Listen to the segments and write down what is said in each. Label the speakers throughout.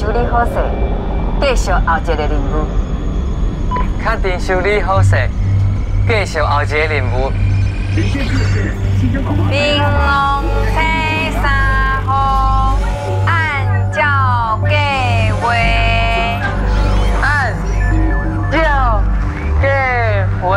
Speaker 1: 修理好势，继续后一个任务。
Speaker 2: 确定修理好势，继续后一个任务。
Speaker 1: 玲珑车3号，按照计划，
Speaker 2: 按照计划。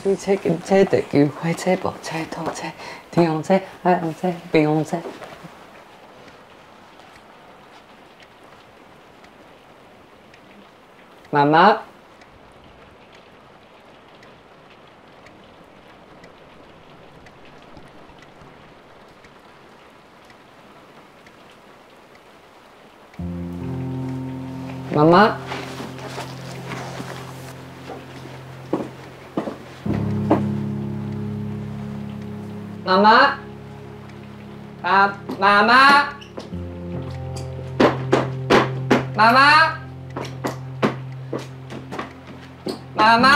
Speaker 2: 水车、金车、地球火车、木车、土车、天风车、海洋车、冰风车。妈妈，妈妈。妈妈，妈妈妈，妈妈，妈妈，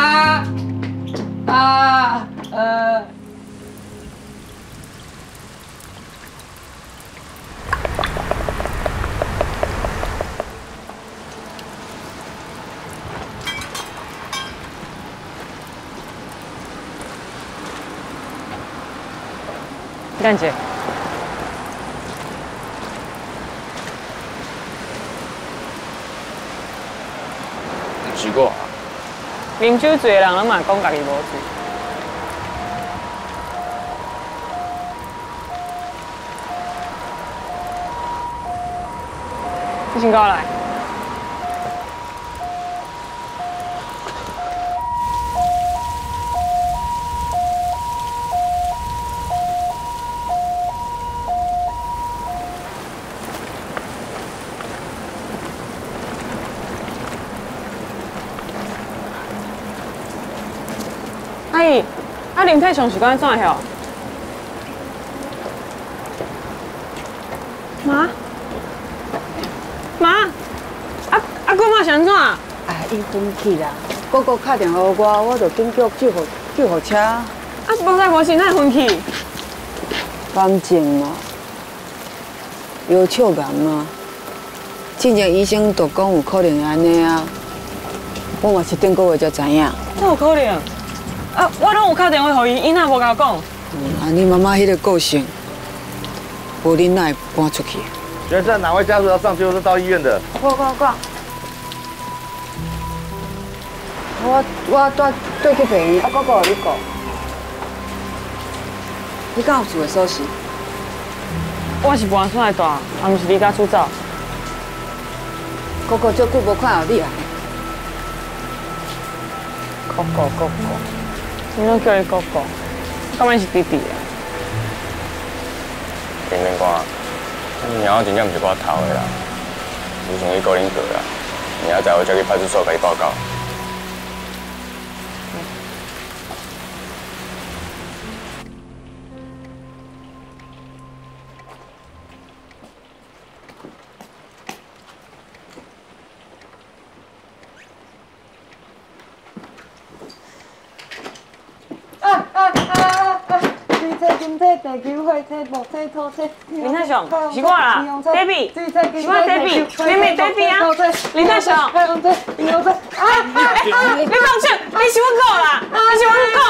Speaker 2: 啊，
Speaker 3: 等下，
Speaker 4: 毋是我。
Speaker 3: 啉酒醉的人拢嘛讲家己无醉。你先跟我来。阿姨，啊，林佩雄是讲怎晓？妈，妈，啊啊，姑妈是按怎？
Speaker 5: 哎，伊昏去啦，哥哥敲电话予我，我就紧叫救护车。
Speaker 3: 啊，无在无事，哪会昏去？
Speaker 5: 癌症嘛，腰笑癌嘛，之前医生就讲有可能会按呢啊，我嘛是顶个月才知影。
Speaker 3: 哪有可能？啊，我拢有敲电话予伊，伊哪无共我讲？
Speaker 5: 啊，你妈妈彼个个性，无恁哪会搬出去？
Speaker 6: 请问哪位家属要上救护车到医院的？
Speaker 5: 我带对去病院，啊，哥哥予你顾。你敢有厝的锁匙？
Speaker 3: 我是搬出来住，也毋是离家出走。
Speaker 5: 哥哥足久无看到你啊！
Speaker 3: 哥哥哥哥。你拢叫伊哥哥，敢若是弟弟啊？
Speaker 4: 平平看，猫真正毋是我偷的啦，无想去高恁过啦，明仔载我才去派出所共伊报告。
Speaker 2: 啊啊啊啊！水车、金金车、地球、火车、木车、土车。
Speaker 3: 林泰雄，是我啦，Debbie，是我 Debbie，你咪 Debbie 啊，林泰雄，
Speaker 2: 海王车、冥王车。啊
Speaker 3: 啊！你放手，你是阮狗啦，你是阮狗。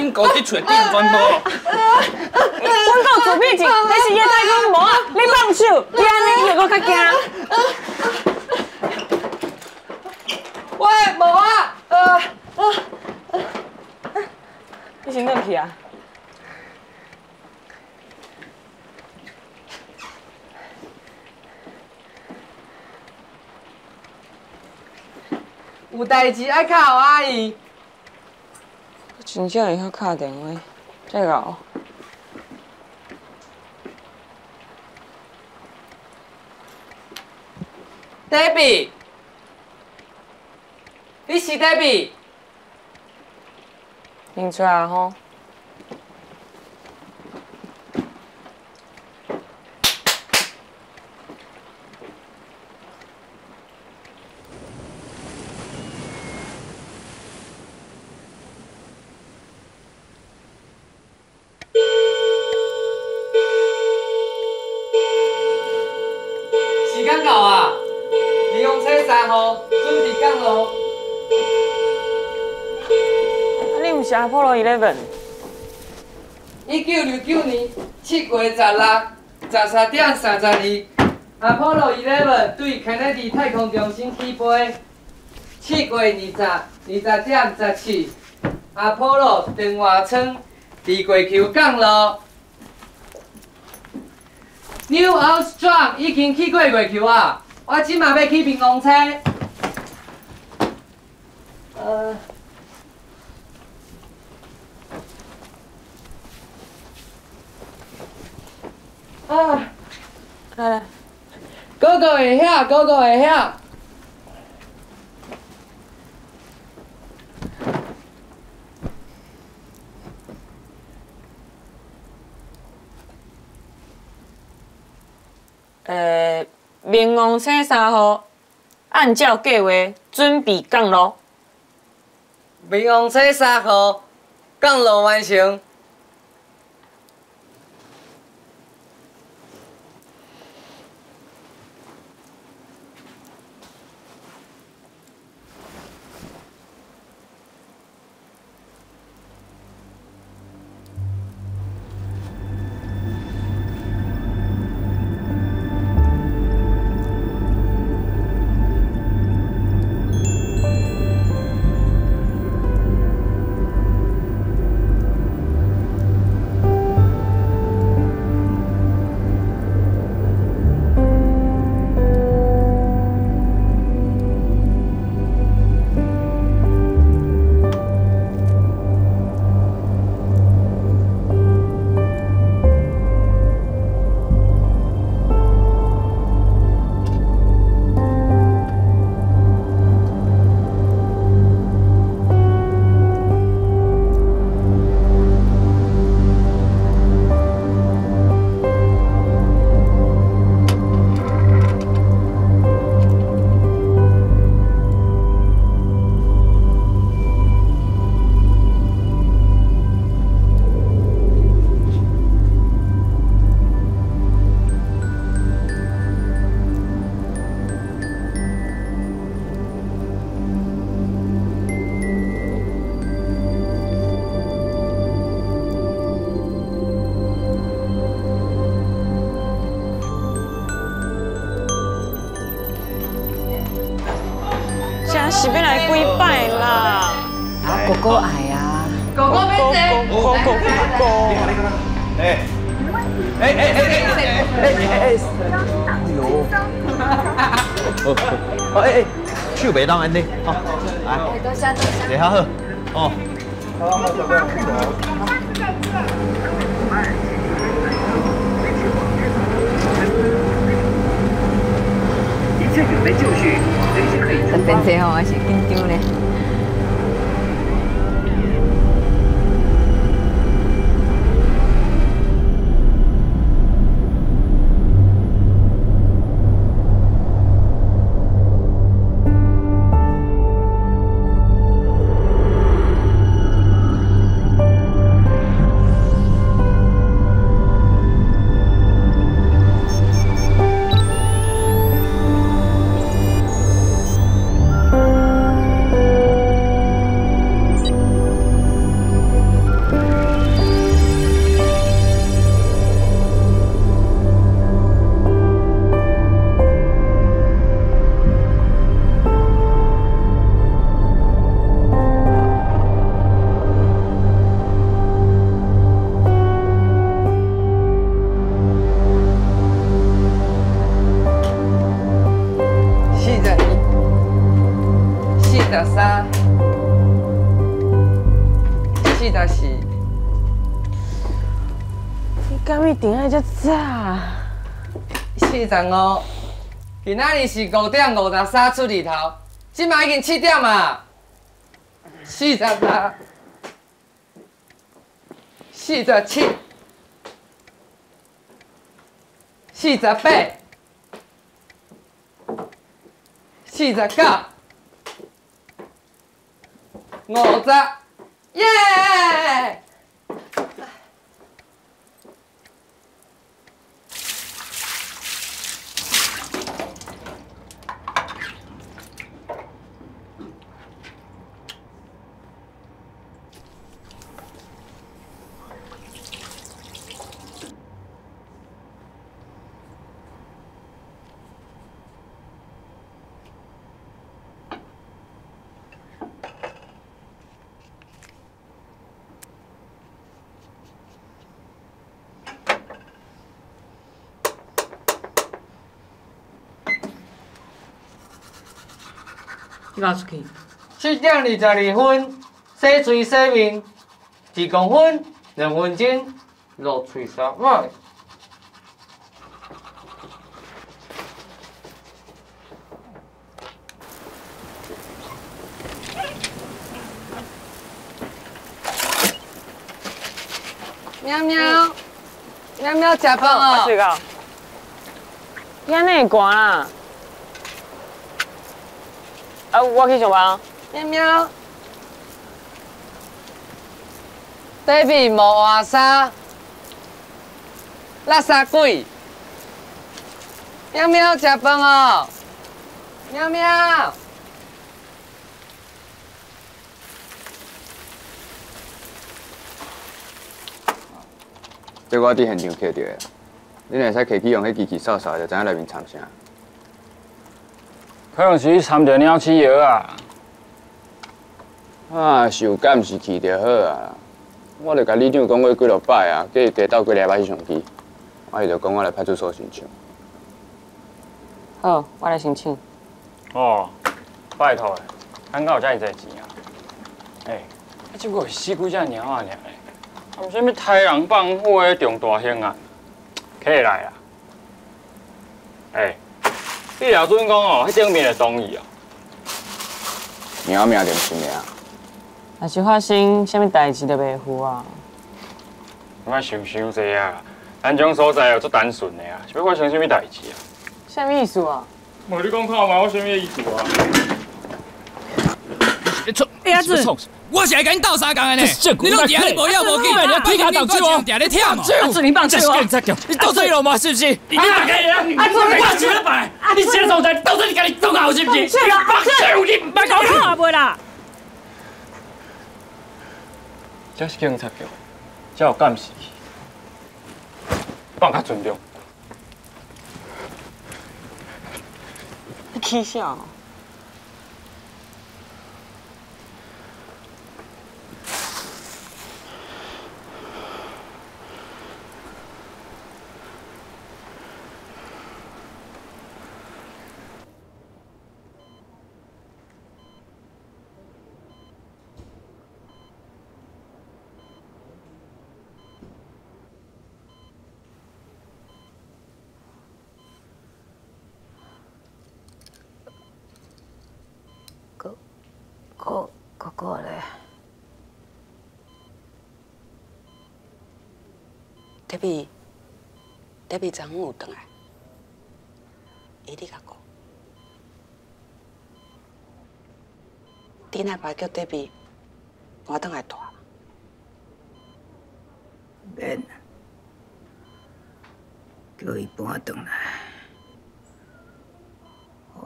Speaker 7: 恁狗伫厝顶全无。
Speaker 3: 阮狗自闭症，那是伊的太空无啊！你放手，你按呢伊会阁较惊。
Speaker 2: 喂，无啊，
Speaker 3: 你先转去啊。
Speaker 2: 有代志爱敲阿姨。
Speaker 3: 我真正会晓敲电话，这𠢕。
Speaker 2: Debbie，你是 Debbie？
Speaker 3: 认出来吼？
Speaker 2: 时间到啊！冥王星3号准备降落。
Speaker 3: 啊，你毋是阿波罗 11？
Speaker 2: 1969年7月16，13:32，阿波罗11对肯尼迪太空中心起飞。7月20，20:17，阿波罗电话舱伫月球降落。Neil Armstrong 已经去过月球啊，我这马欲去冥王星。啊，
Speaker 3: 来来，
Speaker 2: 哥哥会晓，哥哥会晓。
Speaker 3: 冥王星3号按照计划准备降落。
Speaker 2: 冥王星3号降落完成。
Speaker 3: 这是欲来几摆啦？
Speaker 5: 啊，哥哥爱啊！
Speaker 2: 哥哥欲坐。
Speaker 3: 哥哥哥哥。
Speaker 6: 哎哎哎哎哎哎哎！哎呦！哦哎哎，手袂当按呢，好，来，
Speaker 1: 多谢多谢。
Speaker 6: 坐较好，哦。
Speaker 1: 特别济吼，还是紧张咧。
Speaker 2: 43，44。
Speaker 3: 你敢一定爱遮早？45。
Speaker 2: 今仔日是5:53出日头，这马已经7点啊。48，47，48，49，50，耶！
Speaker 7: 你敢出去？7点22分，洗喙洗面，1公分，2分钟，落喙沙摆。
Speaker 2: 喵喵，喵喵，食饭哦。
Speaker 3: 我睡觉。你按呢会寒啦？啊，我去上班。
Speaker 2: 喵喵，底面无换衫，垃圾鬼。喵喵，食饭哦。喵喵。
Speaker 4: 这我伫现场捡到的，你若会使提去用彼机器扫扫，就知影内面掺啥。
Speaker 8: 可能是去掺著鸟鼠药啊！
Speaker 4: 啊，是有监视器就好啊。我就共里长讲过几落摆啊，叫伊加斗几粒仔摄像机，啊，伊就讲我来派出所申请。
Speaker 3: 好，我来申请。
Speaker 8: 哦，拜托的，咱敢有遮尔济钱啊？欸，啊，这个是死几只猫仔尔咧，啊，毋是啥物杀人放火的重大刑案，起来啊！欸。你若准讲哦，彼顶面会同意哦。
Speaker 4: 猫命就毋是命。
Speaker 3: 若是发生啥物代志就袂赴啊。
Speaker 8: 莫想伤济啊，咱种所在哦足单纯的啊，是欲发生啥物代志啊？
Speaker 3: 啥物意思啊？
Speaker 8: 无你讲看觅，我啥物意思啊？
Speaker 7: 欸，阿志，我是来共你斗相共的呢。你拢伫遐咧无了无紧，你起脚动手哦，定咧忝哦。
Speaker 9: 阿志，你放手哦！
Speaker 7: 你斗水路嘛是不是？
Speaker 9: 你大家啊！阿志，我想咧办，你啥状态？到底你家己做好是不是？你放手，你莫搞
Speaker 10: 我袂啦。
Speaker 8: 这是警察局，这有监视器，放较尊重。
Speaker 3: 你起笑？
Speaker 5: 哥哥咧，
Speaker 11: 德比，德比昨昏有转来，伊伫甲顾。顶礼拜叫德比搬转来住。
Speaker 5: 免，叫伊搬转来，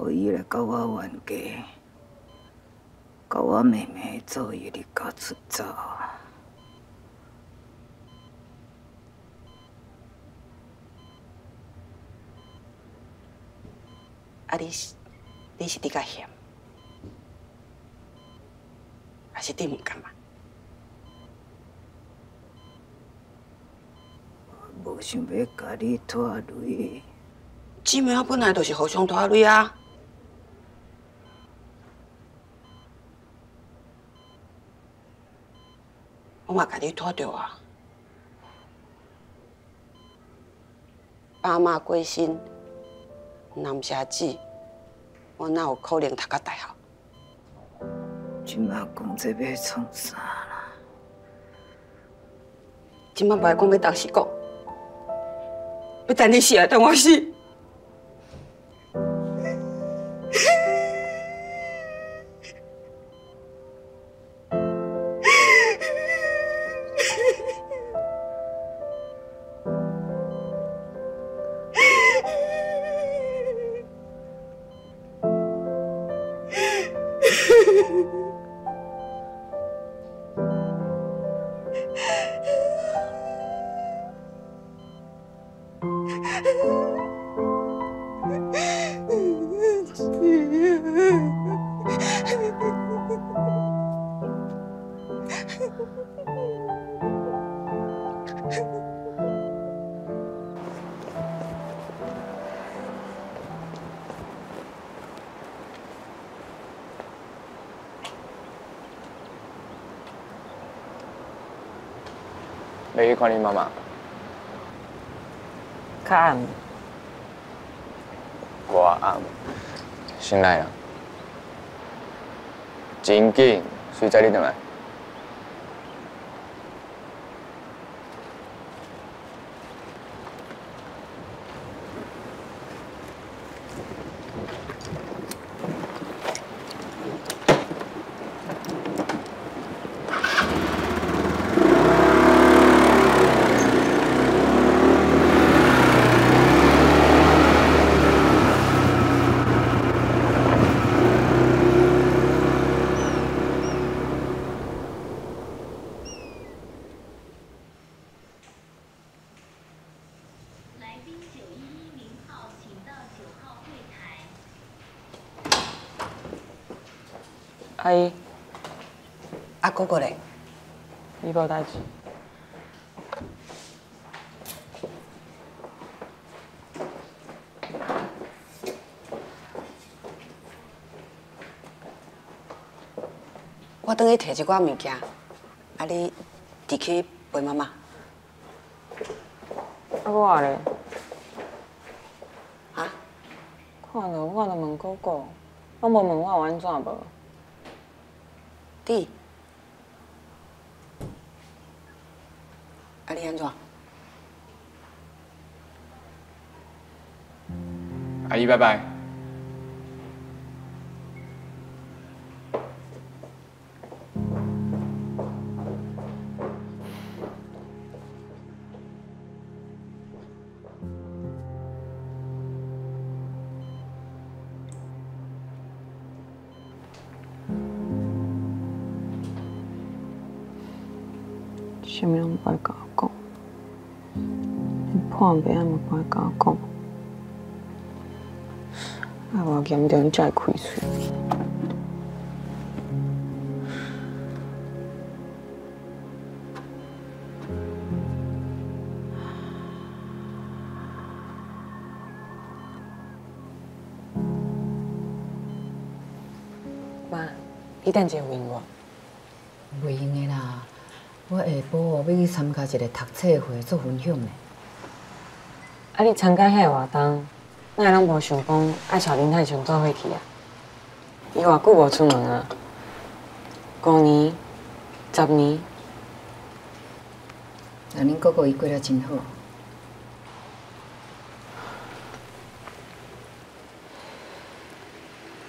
Speaker 5: 予伊来共我冤家。共我妹妹做伊离家出走。
Speaker 11: 啊，你是你较嫌，还是你毋甘啊？
Speaker 5: 我无想欲共你拖累。
Speaker 11: 姊妹仔本来就是互相拖累啊。嘛共你拖著啊。爸妈过身，若毋是阿姊，我哪有可能读到大学？
Speaker 5: 这马讲这欲创啥啦？
Speaker 11: 这马无爱讲欲当时讲，欲等你死啊，等我死。
Speaker 4: 欲去看恁妈妈？
Speaker 3: 较暗。
Speaker 4: 偌暗，先来啊！真紧，谁载你转来？
Speaker 3: 阿姨，
Speaker 11: 阿哥哥咧？
Speaker 3: 伊无代志。
Speaker 11: 我转去提一寡物件，啊，你入去陪妈妈。
Speaker 3: 啊，我咧？
Speaker 11: 啊？
Speaker 3: 看到我就问哥哥，拢无问我有按怎无？
Speaker 11: 你，啊你按怎？
Speaker 4: 阿姨，拜拜。
Speaker 3: 啥物拢无爱共我讲，连破病仔嘛无爱共我讲，啊，偌严重才会开喙。妈，你等一下问我。
Speaker 5: 袂用的啦。我下晡哦，欲去参加一个读册会做分享呢。
Speaker 3: 啊，你参加遐个活动，哪会拢无想讲爱带林太祥做伙去啊？伊偌久无出门啊？5年、10年。
Speaker 5: 那恁哥哥伊过得真好。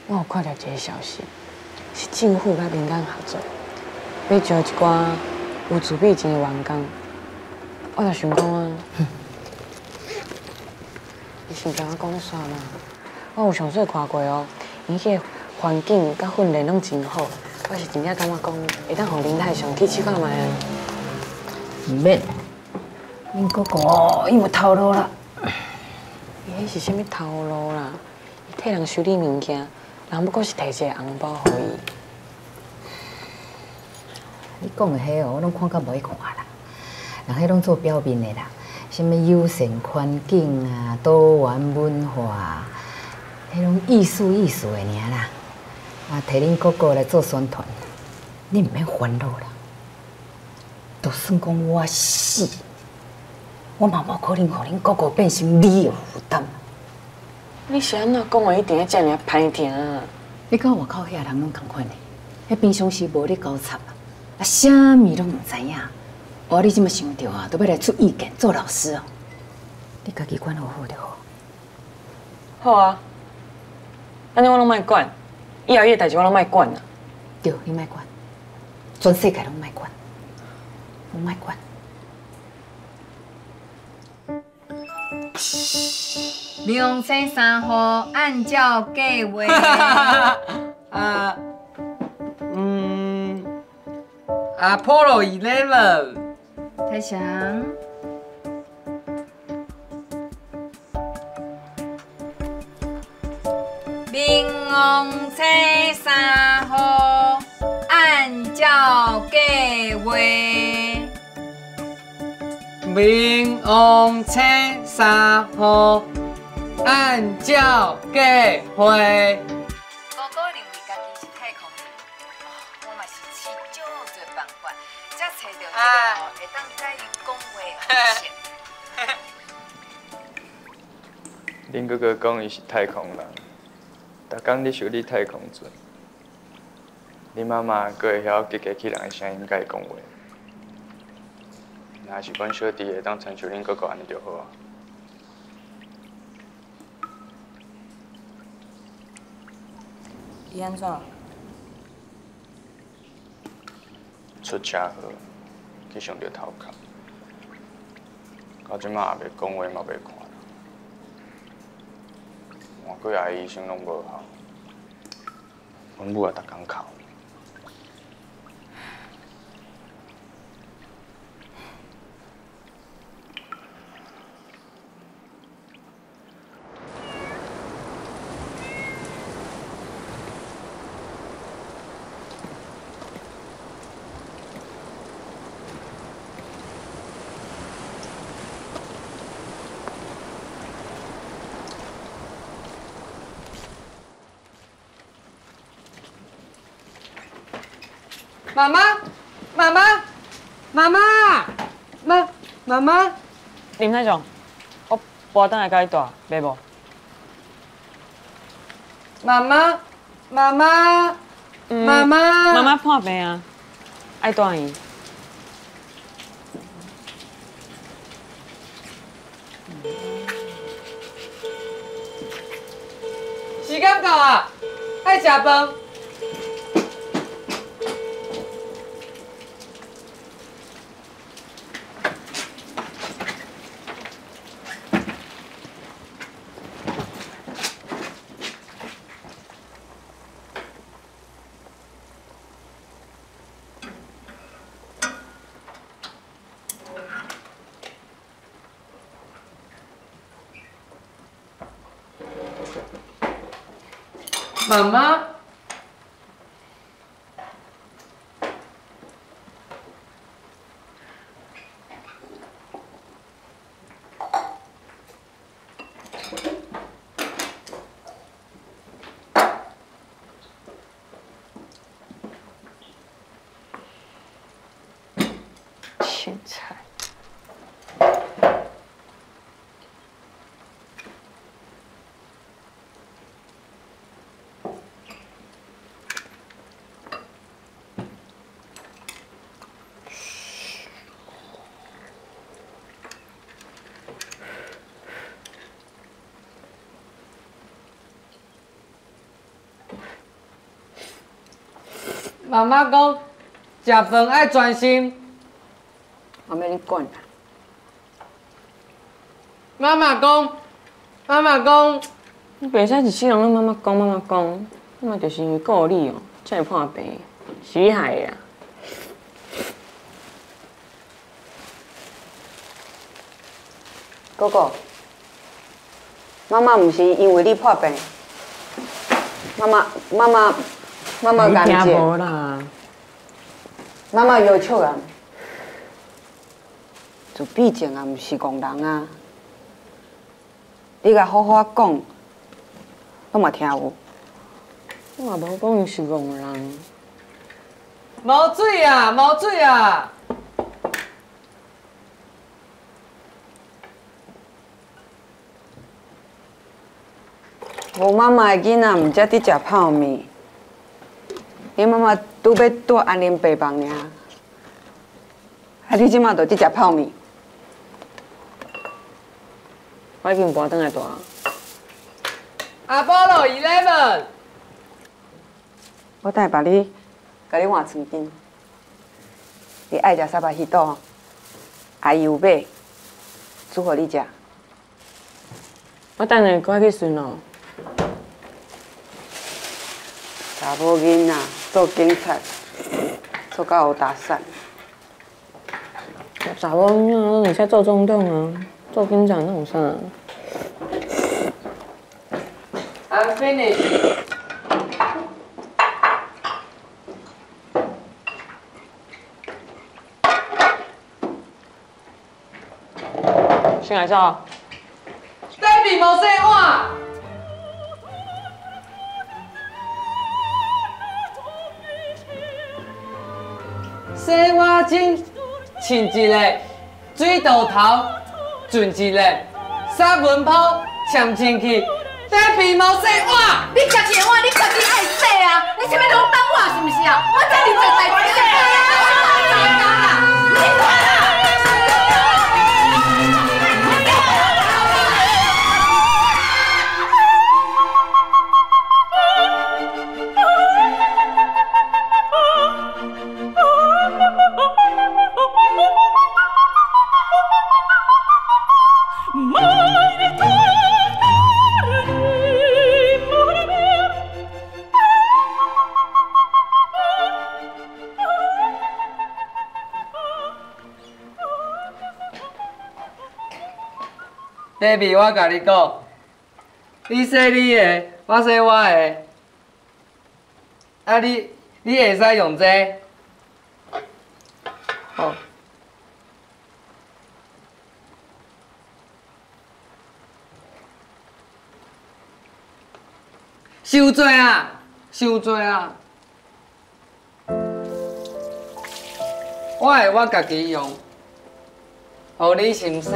Speaker 3: 我有看到一个消息，是政府佮民间合作，欲招一寡有自闭症的员工。我就想讲啊，你是毋知我讲啥嘛？我有详细看过哦，𪜶彼个环境佮训练拢真好，我是真正感觉讲会当予林太上去试看觅啊。
Speaker 5: 毋免，恁哥哥伊有头路啦。
Speaker 3: 伊彼是啥物头路啦？伊替人修理物件，人不过是提一个红包予伊。
Speaker 5: 你讲的彼哦，我拢看甲无爱看啦。人彼拢做表面的啦，啥物友善环境啊，多元文化，彼拢意思意思的尔啦。啊，提恁哥哥来做宣传，你毋免烦恼啦。就算讲我死，我嘛无可能予恁哥哥变成你的负担。
Speaker 3: 你是按怎讲话一定会遮尔歹听啊？
Speaker 5: 你看外口遐人拢仝款的，彼平常时无咧交插啊，啥物拢毋知影。哦，你这么想著啊，都欲来出意见做老师哦。你家己管好好就好。
Speaker 3: 好啊，按呢我拢莫管，以后伊的代志我拢莫管啊。
Speaker 5: 对，你莫管，全世界拢莫管，拢莫管。
Speaker 1: 两星三号按照计划。
Speaker 7: 啊，Apollo 11。
Speaker 1: 泰祥。冥王星三号按照计划。
Speaker 7: 冥王星三号按照计划。
Speaker 1: 哥哥认为家己是太空人，我嘛是试足济办法，才揣著一个会当佮伊讲话的方式。
Speaker 4: 恁哥哥讲伊是太空人，逐工咧修理太空船。恁妈妈阁会晓机器人的声音佮伊讲话。若是阮小弟会当亲像恁哥哥按呢就好啊。
Speaker 3: 伊按怎？
Speaker 4: 出车祸，去伤著头壳，到这马也袂讲话，嘛袂看人。换几下医生拢无效，阮母也逐工哭。
Speaker 7: 妈妈，妈妈，妈妈，妈，妈妈。
Speaker 3: 林太雄，我搬转来佮你住，袂无？
Speaker 7: 妈妈，妈妈，妈妈。
Speaker 3: 妈妈破病啊，爱住院。
Speaker 7: 时间到啊，爱食饭。妈妈，
Speaker 3: 凊彩。
Speaker 7: 妈妈讲，食饭爱专心。
Speaker 3: 我欲你管啦。
Speaker 7: 妈妈讲，妈妈讲，
Speaker 3: 你袂使一世人拢妈妈讲妈妈讲，嘛就是因为顾你哦，才会破病，是你害的啦。
Speaker 11: 哥哥，妈妈毋是因为你破病，妈妈妈妈。妈妈感
Speaker 3: 谢。听无啦。
Speaker 11: 妈妈要求啊，自闭症也毋是戆人啊。你共好好讲，拢嘛听有。
Speaker 3: 我嘛无讲伊是戆人。
Speaker 7: 无水啊，无水啊！
Speaker 11: 无妈妈的囡仔毋才伫食泡面，你妈妈拄欲住安宁病房尔，啊你这马就伫食泡面。
Speaker 3: 我已经搬转来住。
Speaker 2: 阿波罗 11。
Speaker 11: 我等下把你，共你换床巾。你爱食啥物鱼肚？阿姨有买，煮予你食。
Speaker 3: 我等下阁爱去巡逻。
Speaker 11: 查某囡仔做警察，做到乌打散。
Speaker 3: 查某囡仔拢会使做总统啊，做警察哪有啥
Speaker 2: ？I'm finished。
Speaker 3: 先来走。
Speaker 2: 这边无洗碗。洗碗精，穿一个，水道头转一个，三文铺签进去，这边无洗碗。
Speaker 1: 你家己的碗，你家己爱洗啊！你啥物拢等我是毋是啊？我这里做代志啊！你看啦！Baby，
Speaker 2: 我共你讲，你洗你的，我洗我的。啊你，你会使用这个。好。伤济啊，伤济啊！我的我家己用，予你先洗。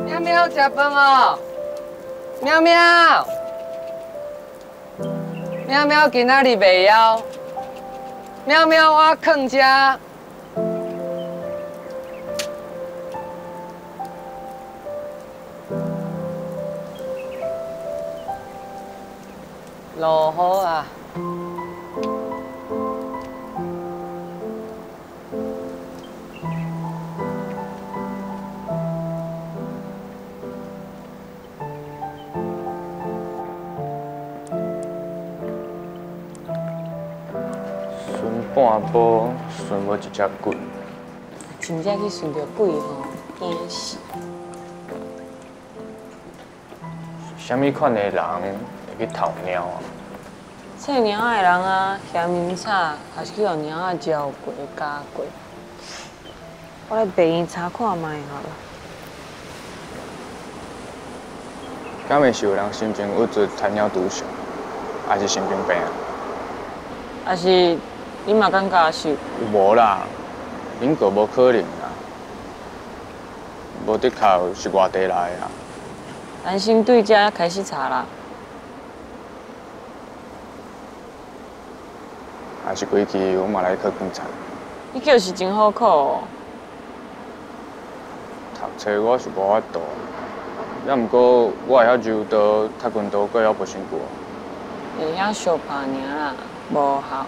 Speaker 2: 喵喵，食饭哦！喵喵，喵喵，今仔日袂枵。喵喵，我囥遮。落雨啊！
Speaker 4: 半晡寻无一只鬼，
Speaker 3: 真正去寻著鬼吼，惊死！
Speaker 4: 啥物款的人会去偷猫啊？
Speaker 3: 册猫仔的人啊，嫌因吵，还是去予猫仔招过、咬过。我来病院查看觅好了。
Speaker 4: 敢会是有人心情郁卒、贪猫毒上，还是神经病啊？
Speaker 3: 还是？你嘛感觉是？
Speaker 4: 无啦，恁哥无可能啦，无的确是外地来的啊。
Speaker 3: 咱先对遮开始查啦。
Speaker 4: 还是规气，阮嘛来考警察。
Speaker 3: 你考是真好考哦。
Speaker 4: 读册我是无法度，也毋过我会晓柔道、跆拳道，阁会晓搏身躯。
Speaker 3: 会晓相拍尔啦，无效。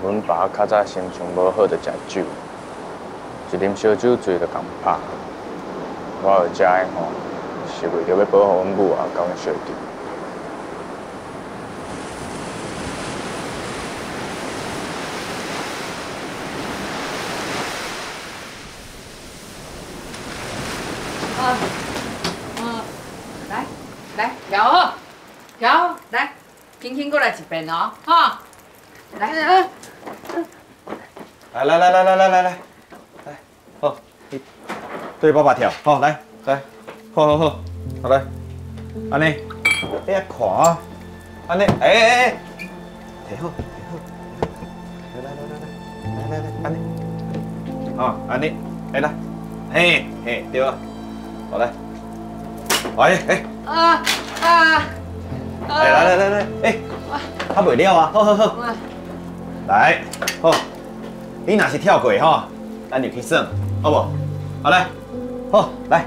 Speaker 4: 阮爸较早心情无好，就食酒，一啉烧酒醉就共拍。我学食烟吼，是为著欲保护阮母啊，佮阮小弟。
Speaker 1: 来，来，调好，调好，来，轻轻过来一遍哦，哈，来。
Speaker 6: 来来来来来来来来，来，好，你对爸爸跳，好来来，好好好，好来，按呢，哎呀看啊，按呢，哎哎哎，提好提好，来来来来来来来，按呢，好按呢，哎来，嘿嘿对啊，好来，哎哎，
Speaker 2: 啊啊，
Speaker 6: 哎来来来来，哎，较袂了啊，好好好，来，好，你若是跳过吼，咱就去耍，好无？好来。好，来，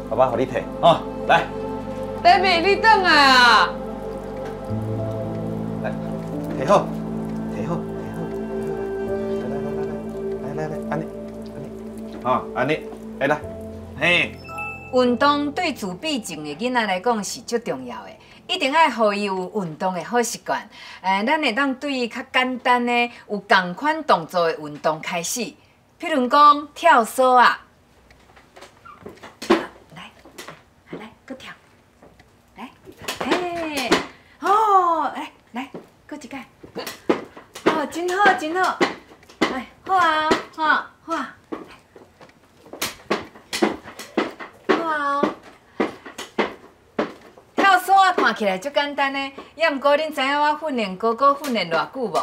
Speaker 6: 爸爸，予你提，哦，来。
Speaker 2: David，你转来啊！
Speaker 6: 来，提好，提好，提好，来来来来来来来，按呢，按呢，哦，按呢，来来，嘿。
Speaker 1: 运动对自闭症的囡仔来讲是足重要的，一定爱予伊有运动的好习惯。咱会当对伊较简单的、有仝款动作的运动开始，譬如讲跳绳啊。来，来，阁跳，来，嘿，哦，来来，阁一摆，哦，真好，真好，来，好啊，好，好啊，好啊。跳绳啊，看起来足简单呢，也毋过恁知影我训练哥哥训练偌久无？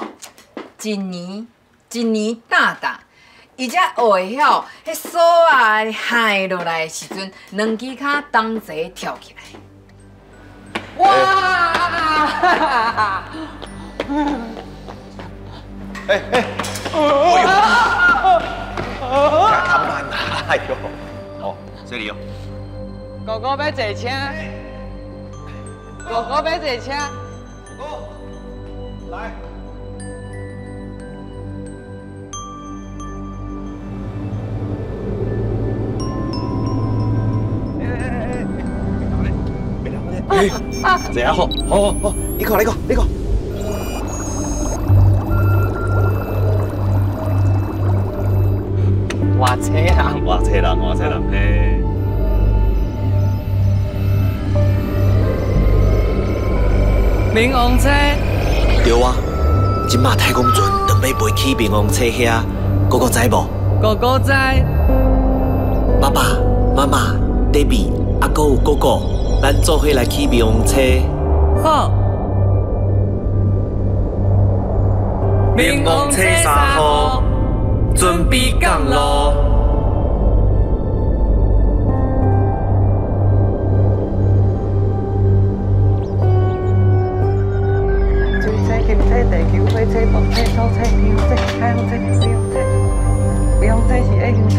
Speaker 1: 一年，一年打打。伊才学会晓，彼索仔害落来的时阵，两支跤同齐跳起来。
Speaker 2: 哇！
Speaker 6: 哎哎！哎呦！太慢啦！哎呦！哦，这里哦。
Speaker 2: 哥哥欲坐车。哥哥欲坐车。
Speaker 6: 哥哥，来。坐下好，好好好，你看，你看，你看。
Speaker 2: 外车人，
Speaker 6: 外车人，外车人，嘿。
Speaker 2: 冥王星。
Speaker 10: 对啊，这马太空船准备飞去冥王星遐，哥哥知无？
Speaker 2: 哥哥知。
Speaker 10: 爸爸妈妈、爹地，啊，阁有哥哥。咱做伙来去冥王星。
Speaker 2: 好。
Speaker 10: 冥王星3号，准备降落。
Speaker 3: 水车、金车、地球火车、木车、土车、天车、太阳车、冥王车，冥王车是下星车。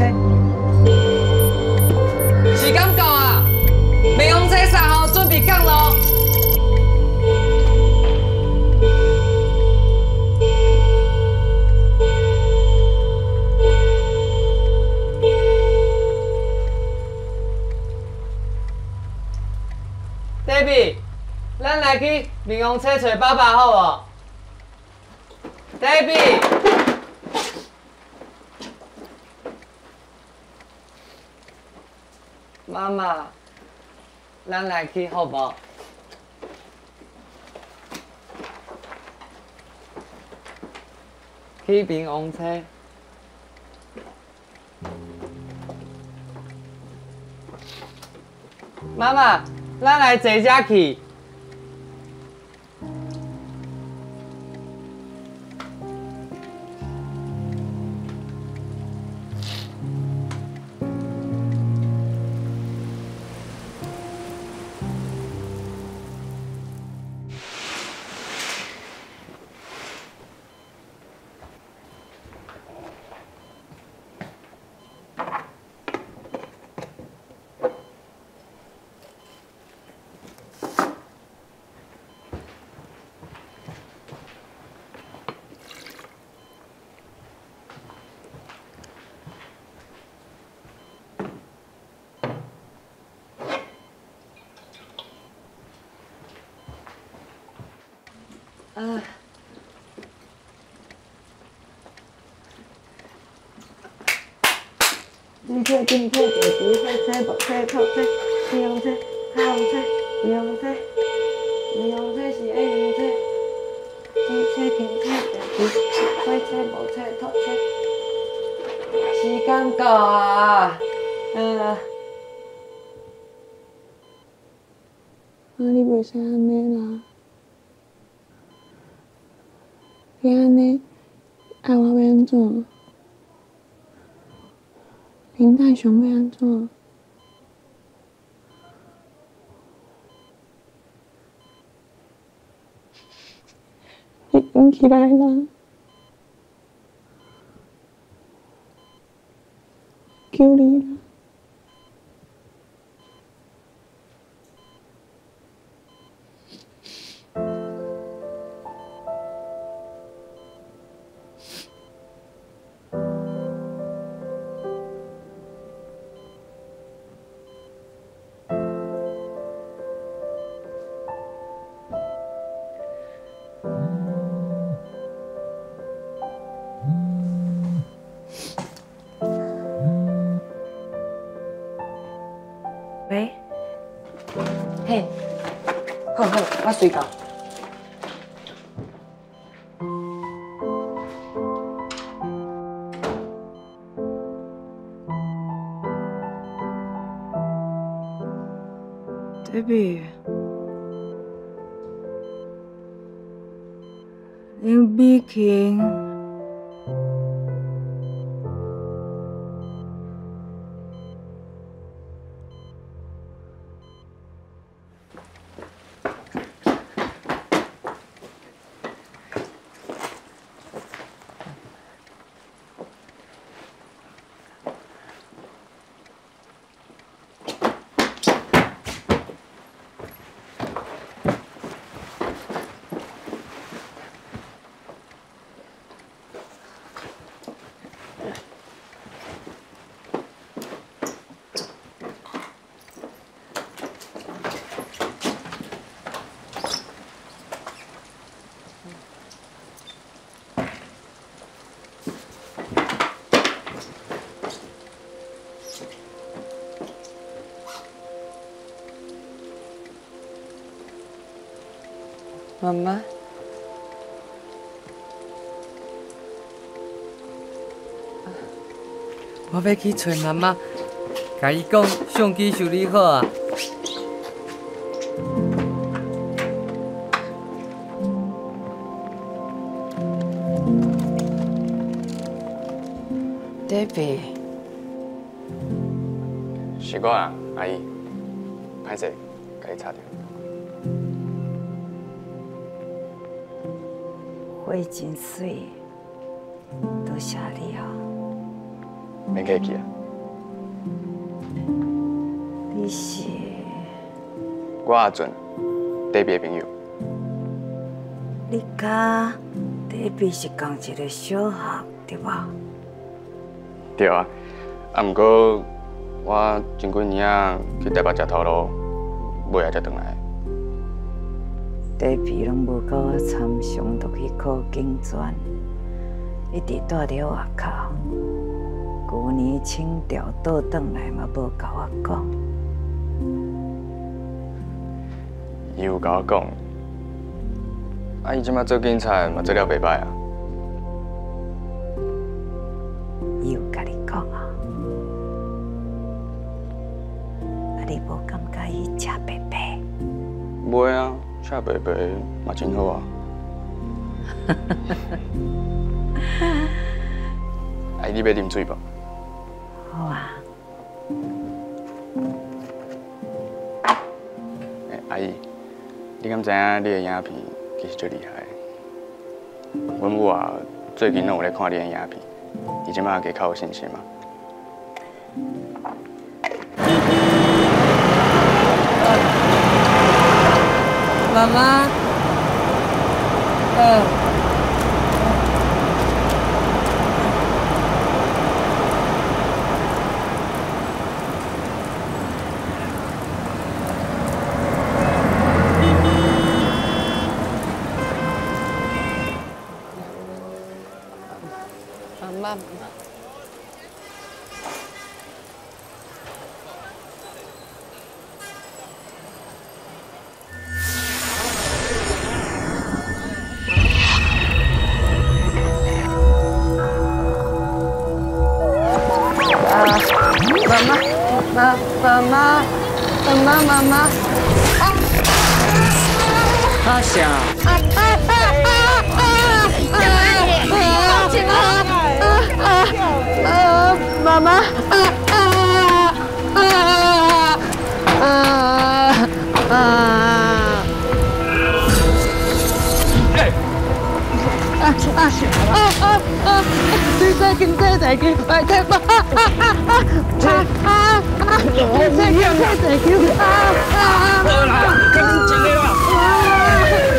Speaker 2: 时间到啊！冥王星3号准备降落。David，咱来去冥王星找爸爸好无？David，妈妈。咱来去好无？去冥王星。妈妈，咱来坐这去。
Speaker 3: 金车、金车、地球、火车、木车、土车、天王车、太阳车、冥王车、冥王车是下星车，水车、金车、地球、火车、木车、土车。
Speaker 2: 時間到啊！嗯。
Speaker 3: 啊，你袂使按呢啦！你按呢，爱我欲按怎？林泰雄欲按怎？你紧起来啦！求你啦！
Speaker 11: 喂，
Speaker 3: 嘿，好好，我随到。
Speaker 1: Debbie，林美琴。
Speaker 2: 媽媽，我欲去揣媽媽，共伊講相機修理好啊。
Speaker 1: Debbie，
Speaker 4: 是我啊，阿姨，歹勢，共你吵著。
Speaker 1: 花真媠，多謝你哦。
Speaker 4: 免客氣啊。
Speaker 1: 你是？
Speaker 4: 我阿俊，Debbie的朋友。
Speaker 1: 你佮 Debbie 是仝一个小學，對無？
Speaker 4: 對啊，啊，毋過我前幾年啊去台北食頭路，尾仔才轉來。
Speaker 1: Debbie攏無共我參詳，就去考警專，一直蹛佇外口。舊年請調倒轉來嘛，無共我講。
Speaker 4: 伊有共我講，啊，伊這擺做警察嘛做了袂歹啊。
Speaker 1: 伊有共你講啊？啊，你無感覺伊食白白？
Speaker 4: 袂啊。食白白嘛真好啊！阿姨，你欲啉水無？
Speaker 1: 好啊。
Speaker 4: 欸，阿姨，你敢知影你的影片其實足厲害？阮母啊，最近攏有咧看你的影片，伊這擺加較有信心啊。
Speaker 2: 媽媽，媽媽。妈妈，妈妈，妈妈。阿霞。
Speaker 11: 妈妈。水车、金车、地球、白车、水车、金车、地球。
Speaker 9: 好啦，赶紧一个啦！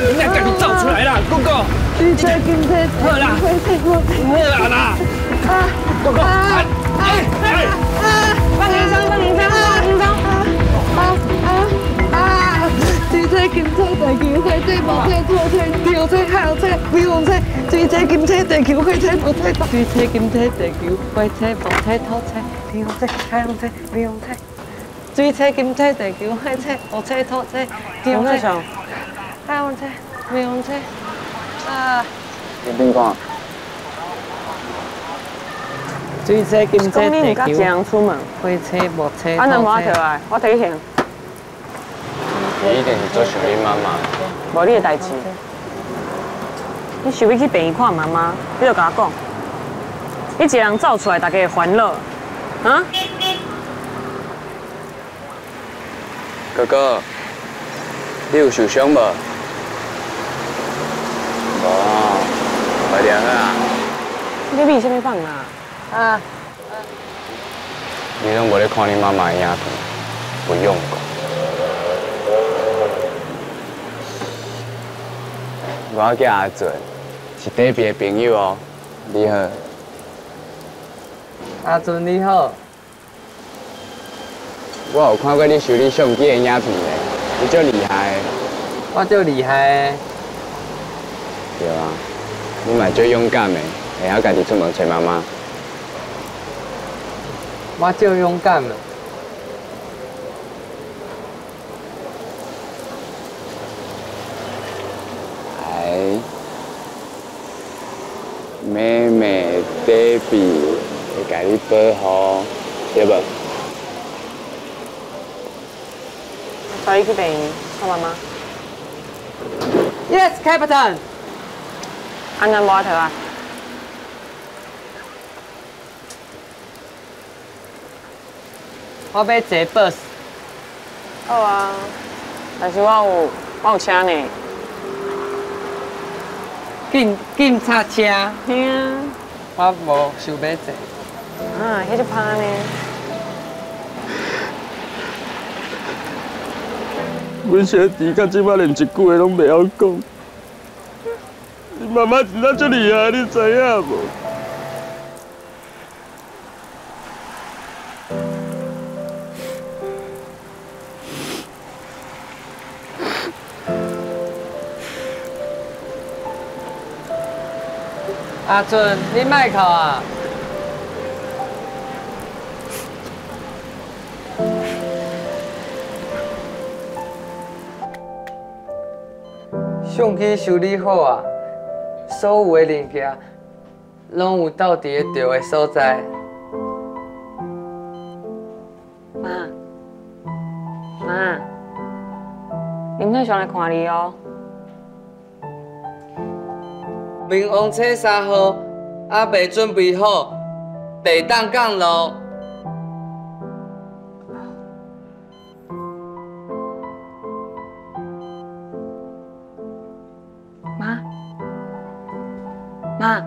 Speaker 9: 你家己走出来啦，哥哥。
Speaker 11: 水车、金车、
Speaker 9: 好啦，好啦啦，哥哥，哎哎，
Speaker 3: 放轻松，放轻松，放轻松。
Speaker 11: 水车、金车、地球、火车、木车、土车、吊车、海车、飞龙车。水车、金车、地球、火车、木车、水车、金车、地球、火车、木车、土车、吊车、海龙车、飞龙车。水车、金车、地球、火车、木车、土车、吊车、海龙车、飞龙车。啊！
Speaker 4: 你边讲？
Speaker 2: 水车、金车、地球。
Speaker 3: 一人出门。
Speaker 2: 火车、木车、
Speaker 3: 啊，那无我提来，我提你行。
Speaker 4: 你一定是做想你妈妈。
Speaker 3: 无你的代志。你想欲去病院看妈妈，你就共我讲。你一个人走出来，大家会烦恼，啊？
Speaker 4: 哥哥，你有受伤无？无，快点啊！
Speaker 3: 你比啥物放啊？啊！
Speaker 4: 你拢无咧看你妈妈的影片，不用讲。我叫阿俊，是隔壁的朋友哦。你好，
Speaker 2: 阿俊你好。
Speaker 4: 我有看过你修理相机的影片咧，你足厉害的。
Speaker 2: 我足厉害的。
Speaker 4: 对啊，你嘛足勇敢的，会晓家己出门揣妈妈。
Speaker 2: 我足勇敢的。
Speaker 4: 哎，妹妹、爹地会共你保护，对无？
Speaker 3: 带你去病院看妈妈。
Speaker 2: Yes, Captain。
Speaker 3: 安怎无头啊？
Speaker 2: 我欲坐 bus。
Speaker 3: 好啊，但是我有车呢。
Speaker 2: 警察车。
Speaker 3: 嘿啊。
Speaker 2: 我无想欲坐。
Speaker 3: 啊，彼就歹呢。
Speaker 9: 阮小弟到这摆连一句话拢袂晓讲。你妈妈真正足厉害，你知影无？
Speaker 2: 阿俊，你莫哭啊！相机修理好啊，所有的零件拢有斗伫个对的所在。
Speaker 3: 妈，妈，林太上来看你哦。
Speaker 2: 冥王星3号还未准备好，袂当降落。
Speaker 3: 妈，妈，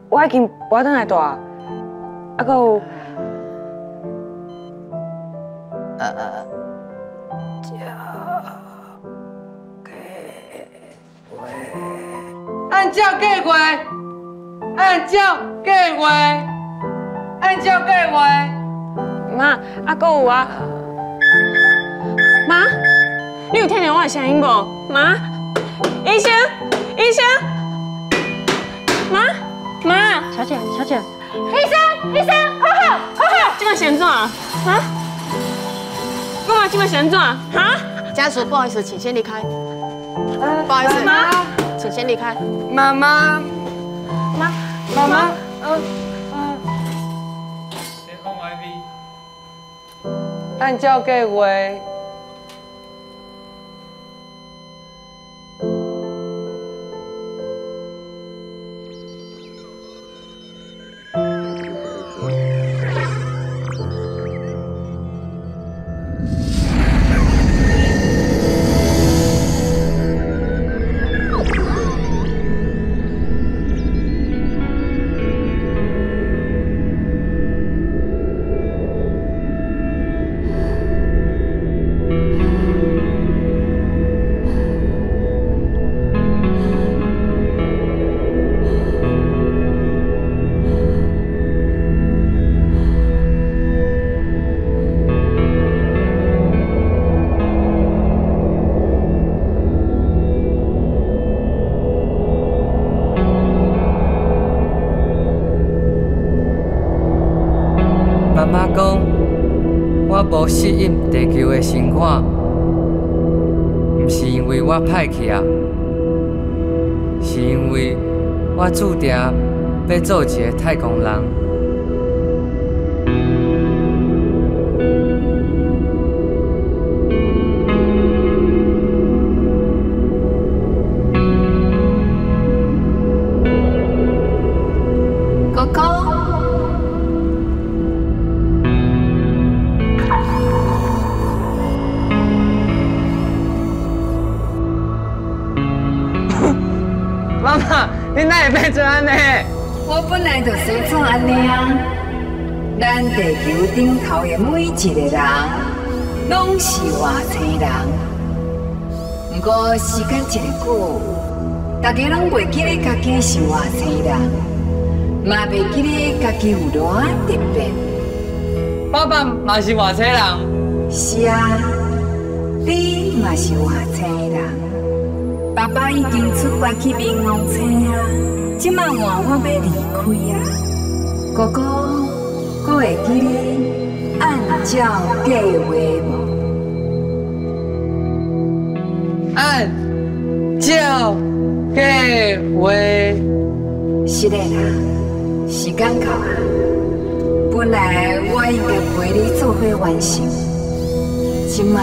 Speaker 3: 我已经无爱转来住，啊，阁有。
Speaker 2: 按照计划，按照计划，按照计划。
Speaker 3: 妈，啊，阁有啊。妈，你有听到我的声音无？妈，医生，医生，妈，妈，
Speaker 12: 小姐，小姐，
Speaker 3: 医生，医生，好好，好好，这摆是按怎？啊？我妈这摆是按怎？哈？
Speaker 12: 家属，不好意思，请先离开。不好意思，
Speaker 2: 妈。
Speaker 12: 请先离开。
Speaker 2: 妈妈，
Speaker 3: 妈，
Speaker 2: 妈妈，
Speaker 7: 你讲 I V。
Speaker 2: 按照计划。妈妈讲，我无适应地球的生活，毋是因为我歹去啊，是因为我注定欲做一个太空人。
Speaker 1: 哥哥。
Speaker 2: 妈妈，你哪会变做按呢？
Speaker 1: 我本来就生做按呢啊。咱地球顶头的每一个人，拢是外星人。不过时间一个久，大家拢袂记得家己是外星人，嘛袂记得家己有偌特别。
Speaker 2: 爸爸嘛是外星人。
Speaker 1: 是啊，你嘛是外星人。爸爸已经出发去冥王星啊，这摆换我欲离开啊。哥哥，阁会记得按照计划无？
Speaker 2: 按照计划。
Speaker 1: 是的啦，时间到啊。本来我应该陪你做伙完成，这摆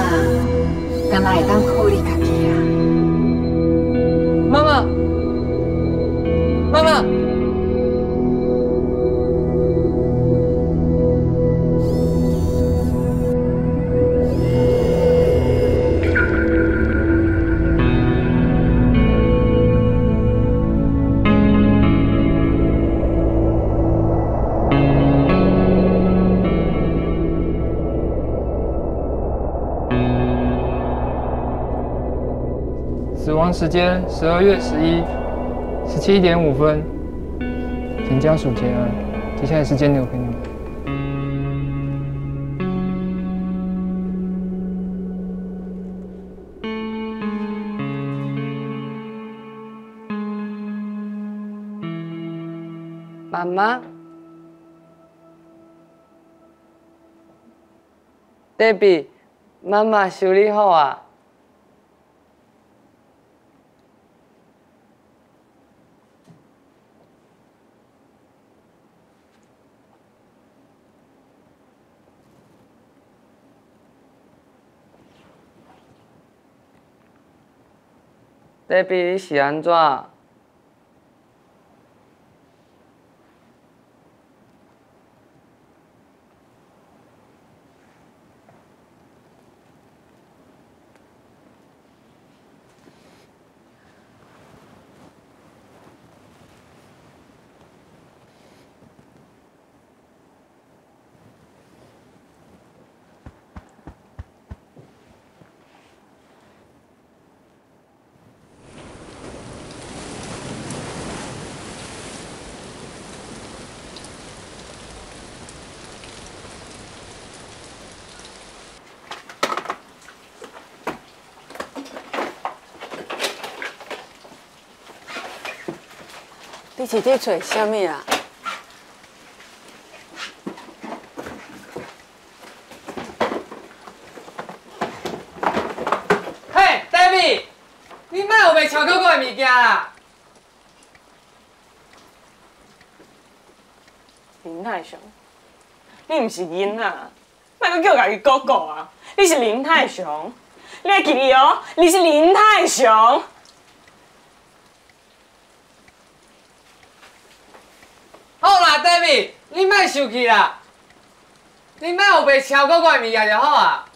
Speaker 1: 敢若会当靠你家己啊。
Speaker 2: 妈妈，妈妈。
Speaker 13: 死亡时间12月11，17:05，请家属节哀。接下来时间留给你们。
Speaker 2: 妈妈，Debbie，妈妈修理好啊。Debbie，你是按怎？
Speaker 3: 你是伫揣啥物啊？
Speaker 2: 嘿，David，你莫有卖超过我的物件啦！
Speaker 3: 林泰雄，你毋是囡仔，莫阁叫家己哥哥啊！你是林泰雄，你爱记得哦，你是林泰雄。
Speaker 2: 好啦，David，你莫生气啦，你莫有白超过我的物件就好啊。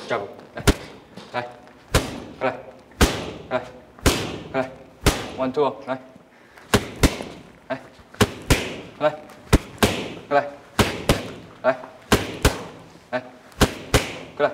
Speaker 8: 加油！来，来，来，来，来，one two，来，来，来，来，来，来，过来。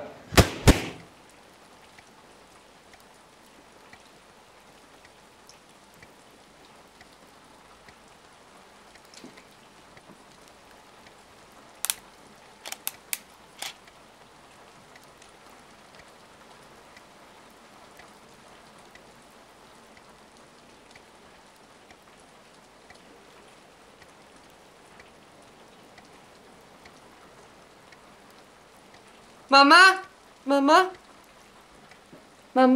Speaker 2: 妈妈，妈妈，妈，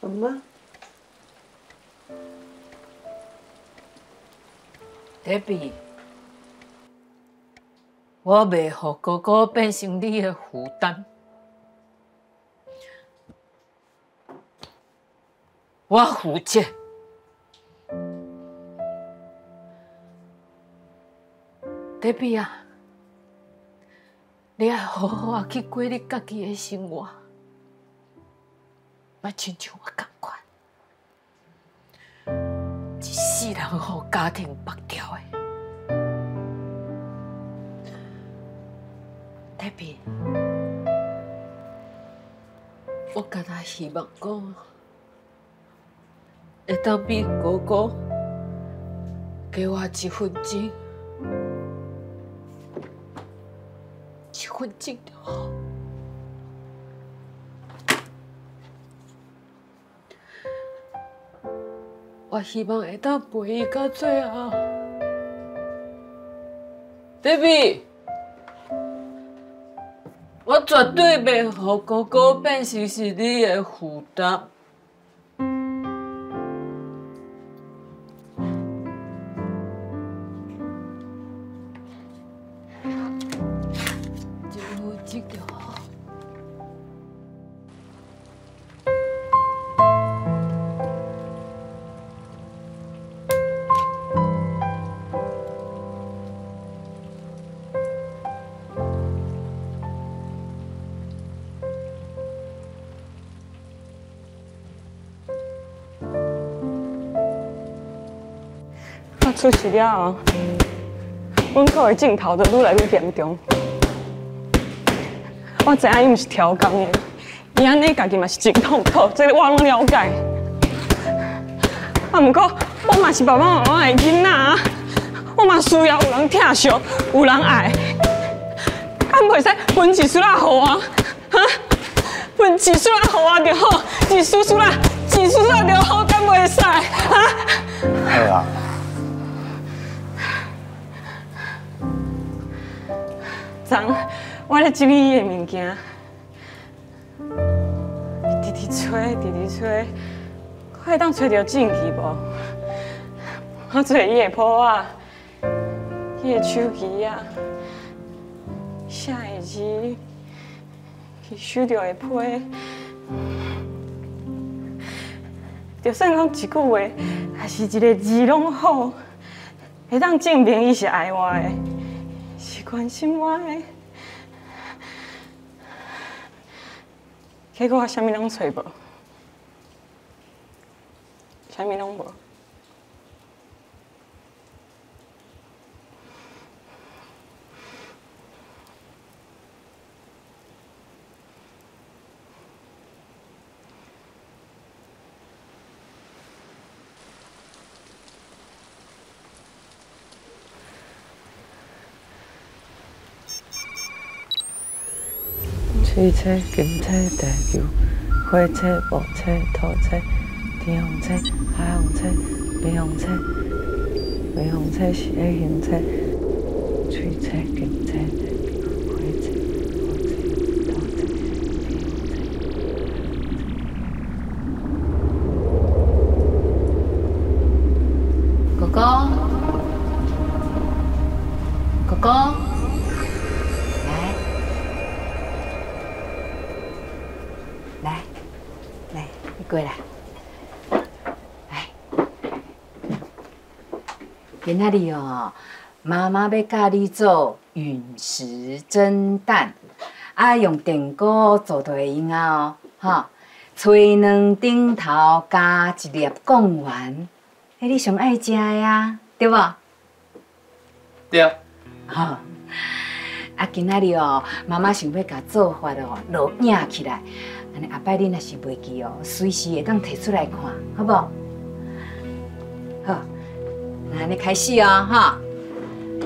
Speaker 11: 妈妈
Speaker 1: ，Debbie，我袂予哥哥变成你的负担，我负责。Debbie 啊！你爱好好啊去过你家己的生活，莫亲像我仝款，一世人予家庭绑掉的。Debbie，我敢若希望讲，会当比哥哥加我一分钟。一分钟就好。我希望会当陪伊到最后。Debbie，我绝对袂予哥哥变成是你的负担。
Speaker 3: 出事了后，阮哥的镜头就愈来愈严重。我知影伊毋是超工的，伊按呢家己嘛是真痛苦，这个我拢了解。啊，毋过我嘛是爸爸妈妈的囡仔啊，我嘛需要有人疼惜，有人爱。敢袂使分一丝仔予我？哈？分一丝仔予我就好，一丝丝仔，一丝仔就好，敢袂使？哈？
Speaker 4: 好啊。
Speaker 3: 昨我咧整理伊的物件，直直揣，直直揣，看会当揣著证据无？我揣伊的簿仔，伊的手机仔，写的字，伊收著的批，就算讲一句话，抑是一个字拢好，会当证明伊是爱我的。是关心我的，结果我啥物拢揣无。啥物攏無。水车、金车、地球、火车、木车、土车、天风车、海风车、微风车、微风车是咧行车，水车、金车、地球、火车、木车、土车、天风车、
Speaker 5: 哥哥，哥哥。过来，来，今仔日哦，妈妈欲教你做陨石蒸蛋，啊，用电锅做就会用啊哦，吼，炊卵顶头加一粒贡丸，彼你上爱食的啊，对无？
Speaker 7: 对。
Speaker 5: 吼，啊，今仔日哦，妈妈想欲共做法哦，录影起来。按呢，后摆你若是袂记哦，随时会当提出来看，好无？好，那按呢开始哦，哈。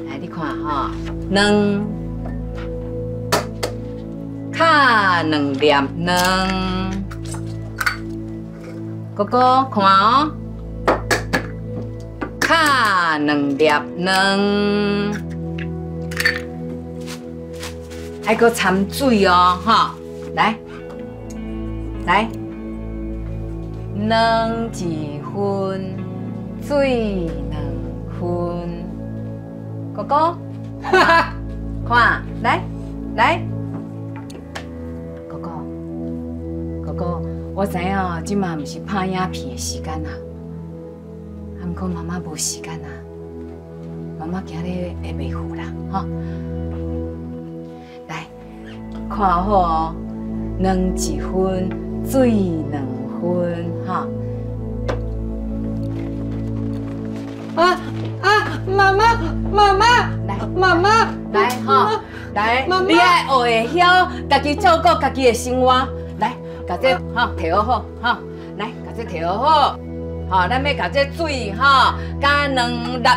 Speaker 5: 来，你看吼，卵，敲两粒卵，哥哥看哦，敲两粒卵，爱阁掺水哦，哈，来。来，卵一分，水两分。哥哥，看，来，来，哥哥，哥哥，我知影哦，这马毋是拍影片的时间啊，啊，毋过妈妈无时间啊，妈妈今日会袂赴啦，吼。来，看好哦，卵一分。水两分，哈！
Speaker 11: 啊啊！妈妈，妈妈，
Speaker 5: 来，
Speaker 11: 妈妈，
Speaker 5: 来哈，来，你爱学会晓家己照顾家己的生活。来，共这哈提好好，哈，来，共这提好好，哈，咱欲共这水哈加两粒。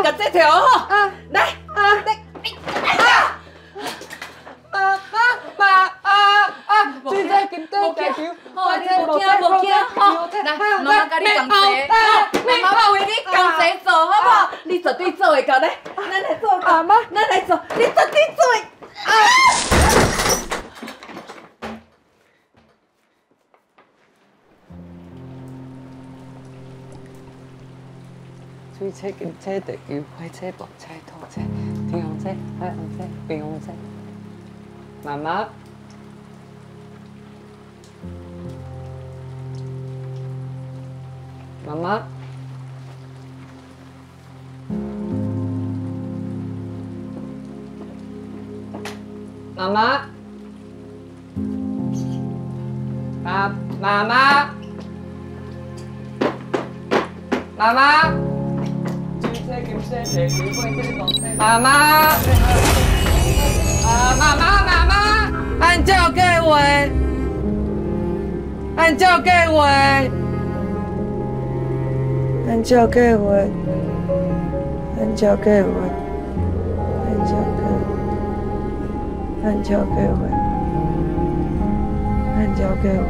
Speaker 5: 共这提好好，来，来，
Speaker 11: 啊！妈妈妈啊啊！水车金车地球，
Speaker 5: 无惊无惊吼！来，妈妈共你同齐，妈妈为你同齐做，好无？你绝对做会到，来，咱来做，阿妈，咱来做，你绝对做会。啊！
Speaker 3: 水车、金车、地球、火车、木车、土车、天风车、海风车、微风车。妈妈，妈妈，妈妈，妈妈妈，妈妈。妈妈，啊，妈妈妈妈，按照计划，按照计划，
Speaker 11: 按照计划，按照计划，按照计划，按照计划，按照计划。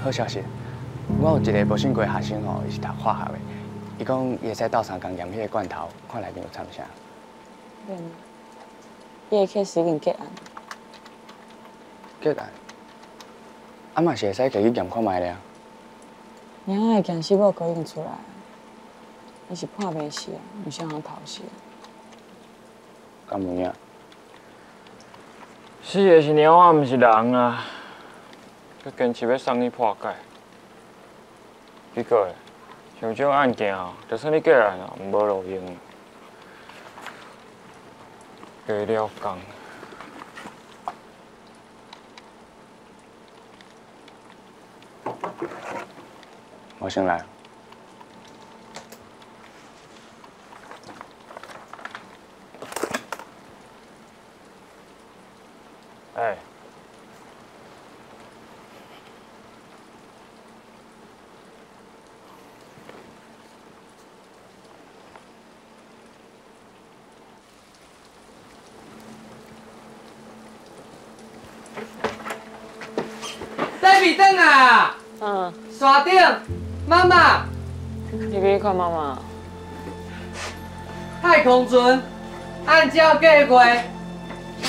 Speaker 4: 好消息，我有一个无信过学生吼，伊是读化学的，伊讲伊会使斗相共验彼个罐头，看内面有掺啥。
Speaker 3: 免。伊的 case 已经结案。
Speaker 4: 结案？啊嘛是会使摕去验看觅咧啊。
Speaker 3: 猫仔的验尸报告已经出来啊，伊是破病死啊，毋是予人剾死。
Speaker 4: 敢有影？死的是猫仔，毋是人啊！阁坚持欲送去破解，结果咧，像这种案件哦，就算你结案哦，无路用，加了工。我先来。哎。
Speaker 2: 黛比转啊！
Speaker 3: 嗯。
Speaker 2: 山顶，妈妈。
Speaker 3: 你去看妈妈。
Speaker 2: 太空船，按照计划。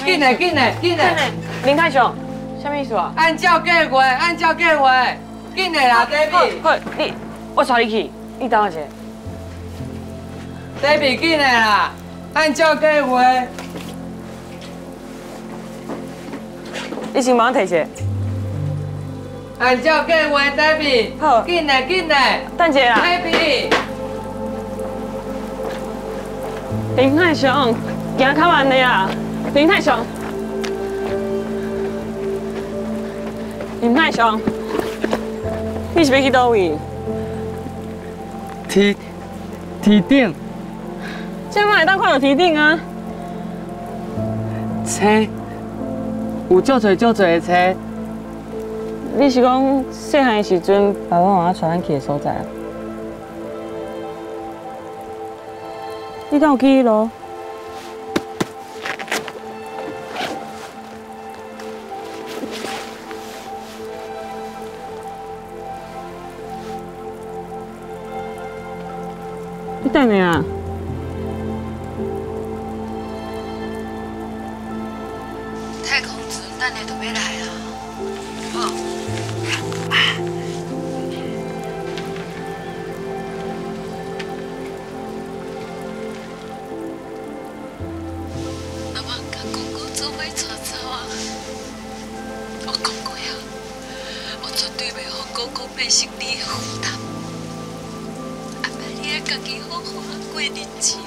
Speaker 2: 紧嘞，紧嘞，紧嘞！
Speaker 3: 林泰雄，啥物意思啊？
Speaker 2: 按照计划，按照计划，紧嘞啦，黛比。
Speaker 3: 好，你，我带你去，你等我一下。
Speaker 2: 黛比，紧嘞啦，按照计划。
Speaker 3: 你先帮我提一下。
Speaker 2: 按照计划，黛比。
Speaker 3: 好。
Speaker 2: 紧嘞，紧嘞。
Speaker 3: 等一下啦。
Speaker 2: 黛比。
Speaker 3: 林泰雄，行较慢的啊。林泰雄，林泰雄，你是欲去佗位？
Speaker 2: 天顶。
Speaker 3: 这摆会当看到天顶啊？
Speaker 2: 星，有足济足济的星。
Speaker 3: 你是讲细汉的时阵，爸爸妈妈带咱去的所在啊？你敢有去彼落？你等下啊！
Speaker 1: 太空船等下就欲来啊！好。妈妈佮公公做伙带走啊！我讲过啊，我绝对袂予公公变成你的负担。你爱家己好好过日子，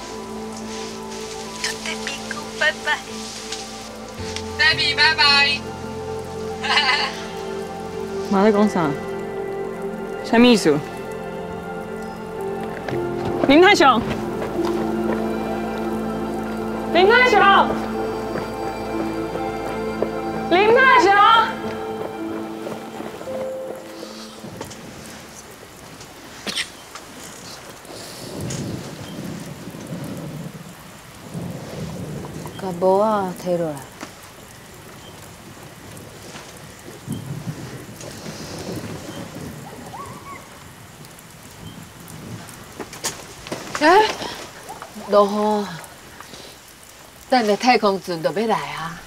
Speaker 1: 佮黛比讲拜拜。
Speaker 2: 黛比拜拜。
Speaker 3: 妈咧讲啥？啥物意思？林泰雄，林泰雄，林泰雄。
Speaker 5: 共帽仔提落来。哎，落雨，等下太空船就欲来啊！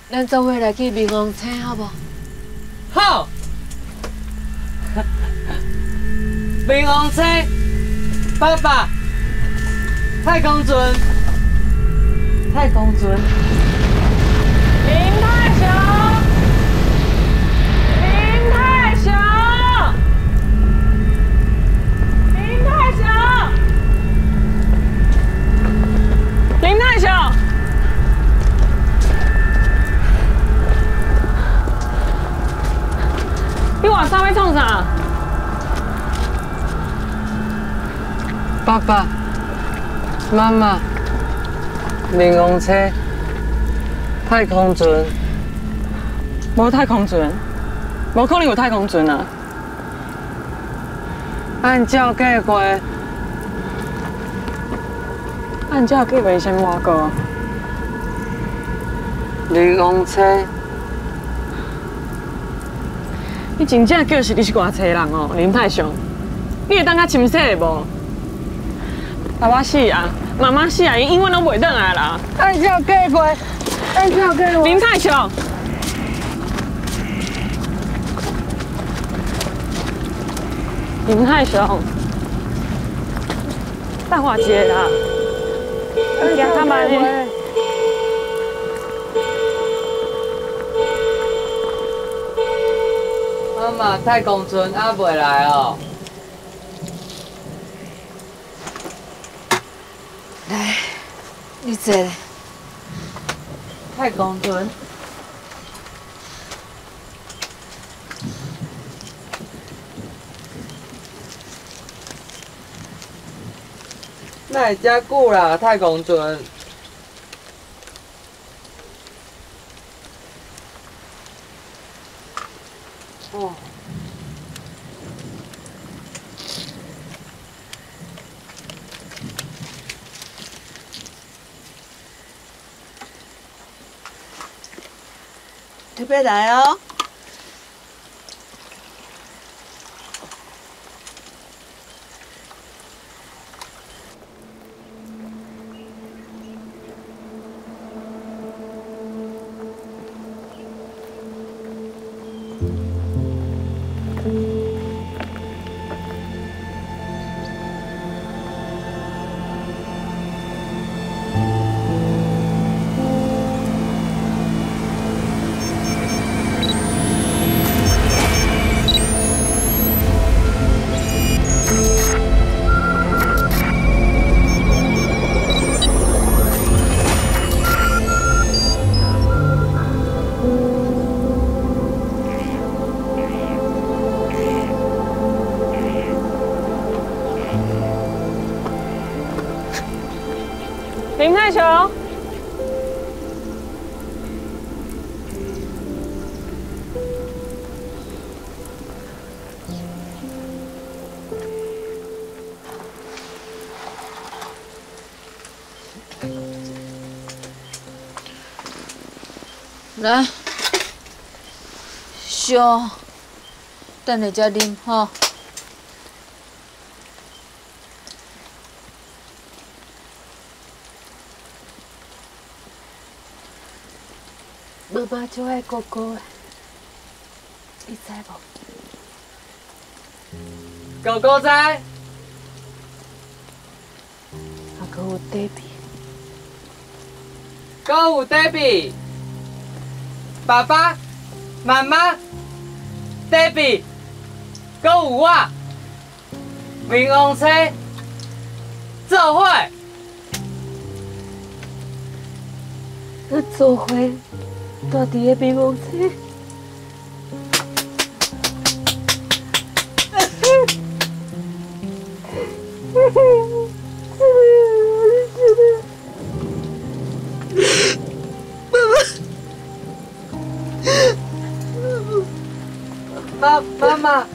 Speaker 5: 咱做伙来去冥王星，好无？
Speaker 2: 好。冥王星，爸爸，太空船。太空船，
Speaker 3: 林泰雄，林泰雄，林泰雄，林泰雄，你换衫欲创啥？
Speaker 2: 爸爸妈妈。冥王星，太空船，
Speaker 3: 无太空船，无可能有太空船啊！
Speaker 2: 按照计划，
Speaker 3: 按照计划是啥物外国？
Speaker 2: 冥王星，
Speaker 3: 你真正叫是你是偌济人哦，林泰雄，你会当较清醒无？爸爸死啊！妈妈死啊！伊永远拢袂转来啦！
Speaker 2: 按照计划，
Speaker 11: 按照计划。林泰雄。林泰雄，等我一下啦，你行较慢的。
Speaker 2: 妈妈，太公村还未来哦。
Speaker 1: 来，你坐。
Speaker 2: 太公村。哪会遮久啦，太公船？哦。
Speaker 14: 特别来哦。
Speaker 3: 林泰雄，
Speaker 1: 来，烧，等下才啉吼。妈妈最爱哥哥的，你知无？
Speaker 2: 哥哥知。
Speaker 1: 啊，阁有爹地。
Speaker 2: 阁有爹地。爸爸、妈妈、爹地，阁有我，冥王星，做伙。
Speaker 11: 咱做伙。住伫个冥王星。
Speaker 2: 妈妈妈。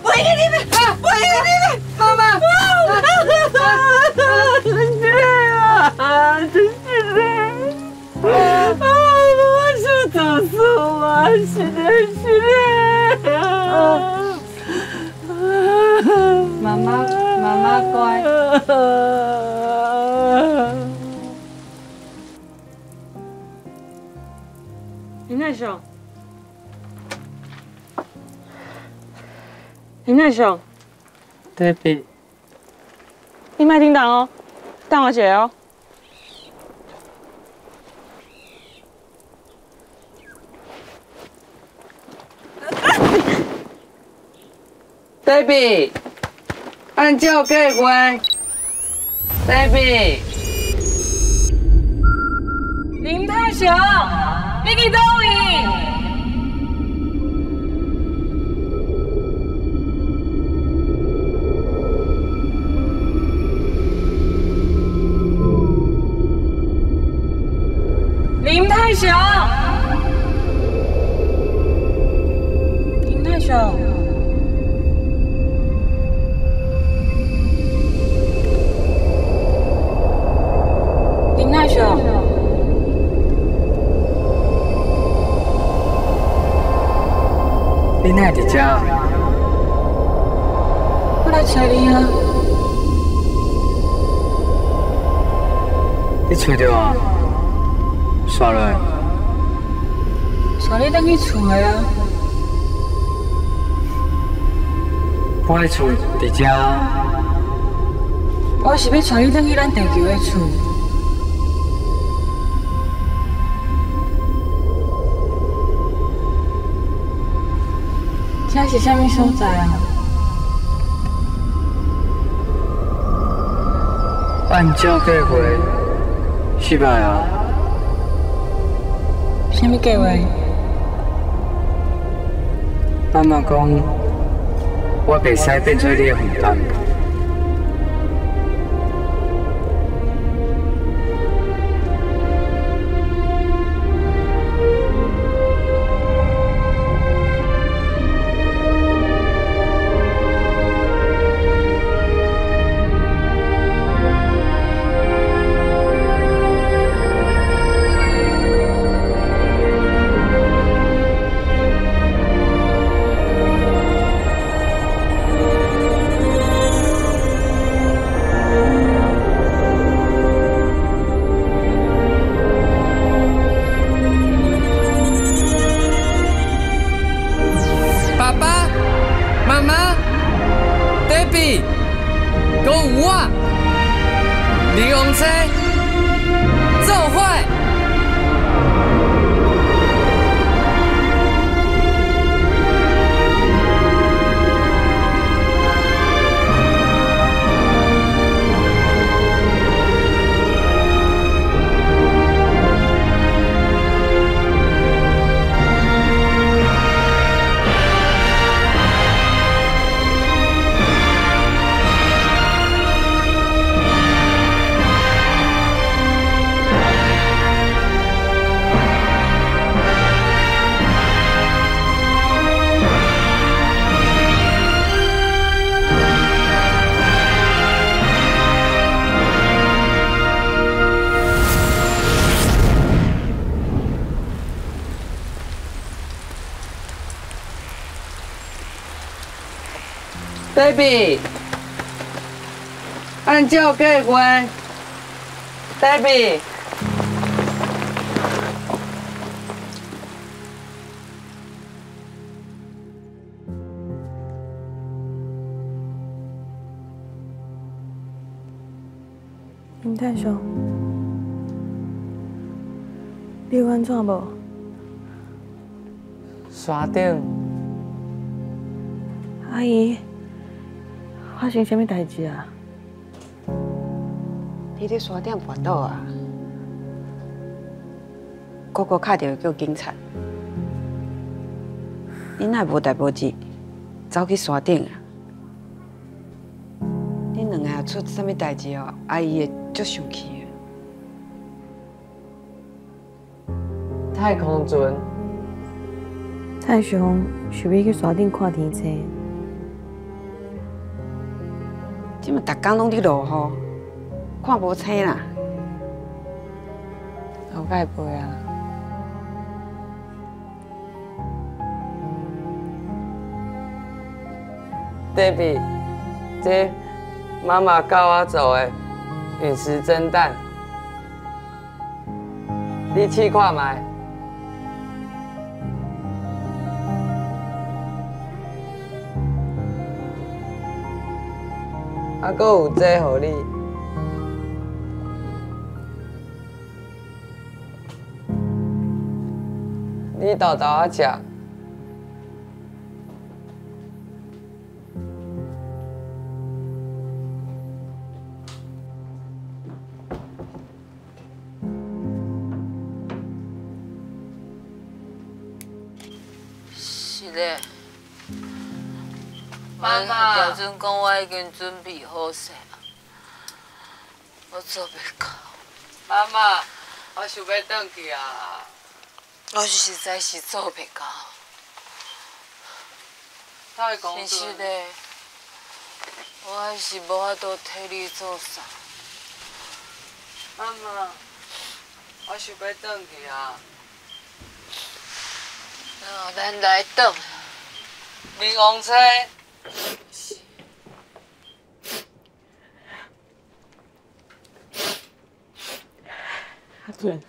Speaker 14: 袂给你们，袂给你们，
Speaker 2: 妈妈。
Speaker 11: 真是啊，真是的，啊，我是做错啊，是的，是的。
Speaker 2: 妈妈，妈妈乖。
Speaker 3: 林泰雄，林泰雄，
Speaker 7: 爹地。
Speaker 3: 你莫叮当哦，等我一下哦。
Speaker 2: 爹地，按照计划，爹地。
Speaker 1: 林泰雄，你伫佗位？
Speaker 3: 林泰雄，林泰雄，林泰雄，
Speaker 2: 你哪会伫遮？
Speaker 3: 我来揣你啊。
Speaker 2: 你揣著啊？煞落。
Speaker 3: 带你转去厝的啊。
Speaker 2: 我的厝伫遮。
Speaker 3: 我是欲带你转去咱地球的厝。这是啥物所在啊？
Speaker 2: 按照计划失败啊！
Speaker 3: 啥物计划？
Speaker 2: 妈妈讲，我袂使变做你的负担。Baby，按照计划，Baby。
Speaker 15: 林泰雄，你有按怎无？
Speaker 2: 山顶。
Speaker 15: 阿姨。发生啥物代志啊？
Speaker 16: 你伫山顶跋倒啊？哥哥敲电话叫警察。你哪会无代无志，走去山顶啊？恁两个若出啥物代志哦，阿姨会足生气的。
Speaker 2: 太空船。
Speaker 15: 泰雄想欲去山顶看天星。
Speaker 16: 这马逐工拢伫落雨，看无星啦。
Speaker 3: 后盖飞啊！Debbie，
Speaker 2: 这妈妈教我做的陨石蒸蛋，你试看觅。啊，阁有这予你。你沓沓仔食。
Speaker 1: 是咧。妈妈，调阵讲我已经准备好势啊，我做袂到。
Speaker 2: 妈妈，我想欲转去啊。
Speaker 1: 我实在是做袂到。真实的，我还是无法度替你做啥。
Speaker 2: 妈妈，我想欲转去啊。
Speaker 1: 那咱来转。
Speaker 2: 明王星。
Speaker 3: 阿俊。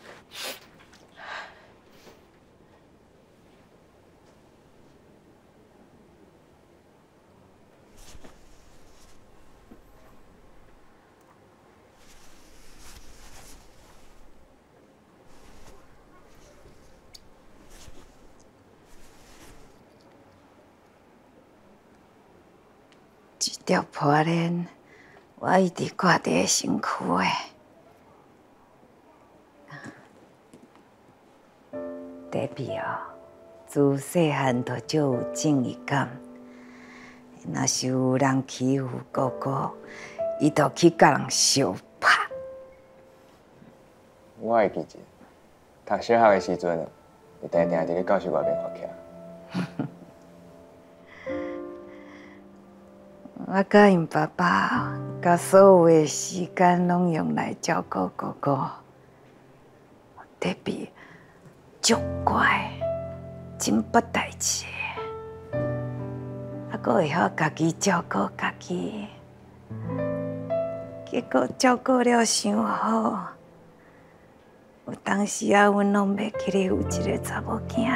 Speaker 16: 这条破链，我一直挂伫咧身躯的。特别哦，自细汉就足有正义感。若是有人欺负哥哥，伊就去佮人相拍。
Speaker 4: 我会记得，读小学的时阵，伊定定伫咧教室外面发起。
Speaker 16: 我佮𪜶爸爸，共所有的时间拢用来照顾哥哥，特别足乖，真捌代志，啊，阁会晓家己照顾家己，结果照顾了伤好，有当时啊，阮拢袂记得有一个查某囝，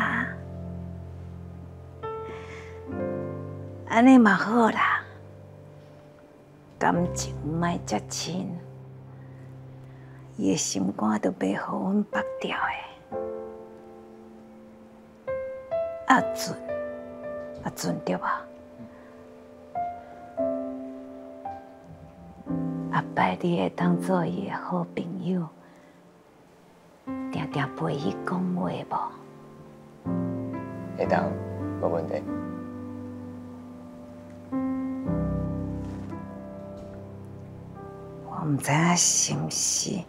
Speaker 16: 按呢嘛好啦。感情莫遮深，伊的心肝都袂予阮缚掉的。阿俊，阿俊对无？后摆你会当做伊的好朋友，定定陪伊讲话无？
Speaker 4: 会当，无问题。
Speaker 16: 我毋知影是毋是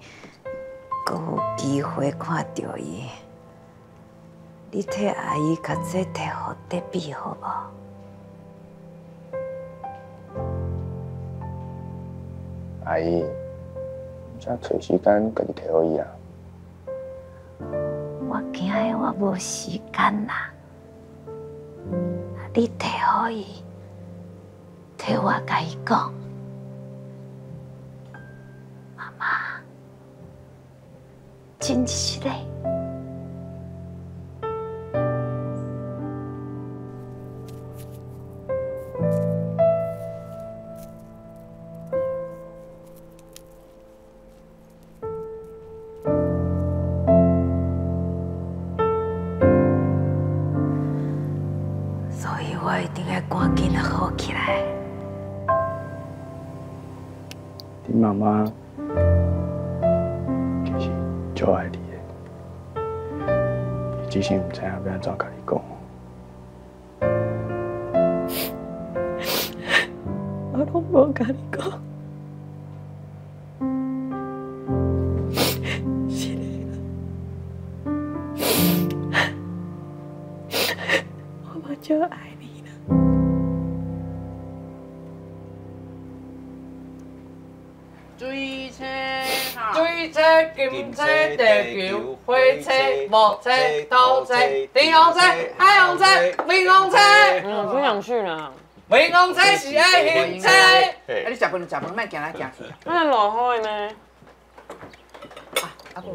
Speaker 16: 阁有机会看著伊。你替阿姨共这提予德比好无？
Speaker 4: 阿姨，才揣时间家己提予伊啊。
Speaker 16: 我惊的我无时间啦。你提予伊，替我共伊讲。妈妈，真实的。所以我一定要赶紧好起来。
Speaker 4: 你妈妈其实足爱你的，伊只是毋知影欲按怎共你讲。
Speaker 11: 我拢无共你讲，是的啦，我嘛足爱你啦。
Speaker 7: 水车，水车、金车、地球、火车、木车、土车、天风车、海风车、民风车。
Speaker 3: 嗯，不想去啦。
Speaker 7: 民风车是爱行车。
Speaker 1: 啊，你食饭就食饭，莫行来行去。
Speaker 3: 那落雨呢？
Speaker 1: 啊，阿母，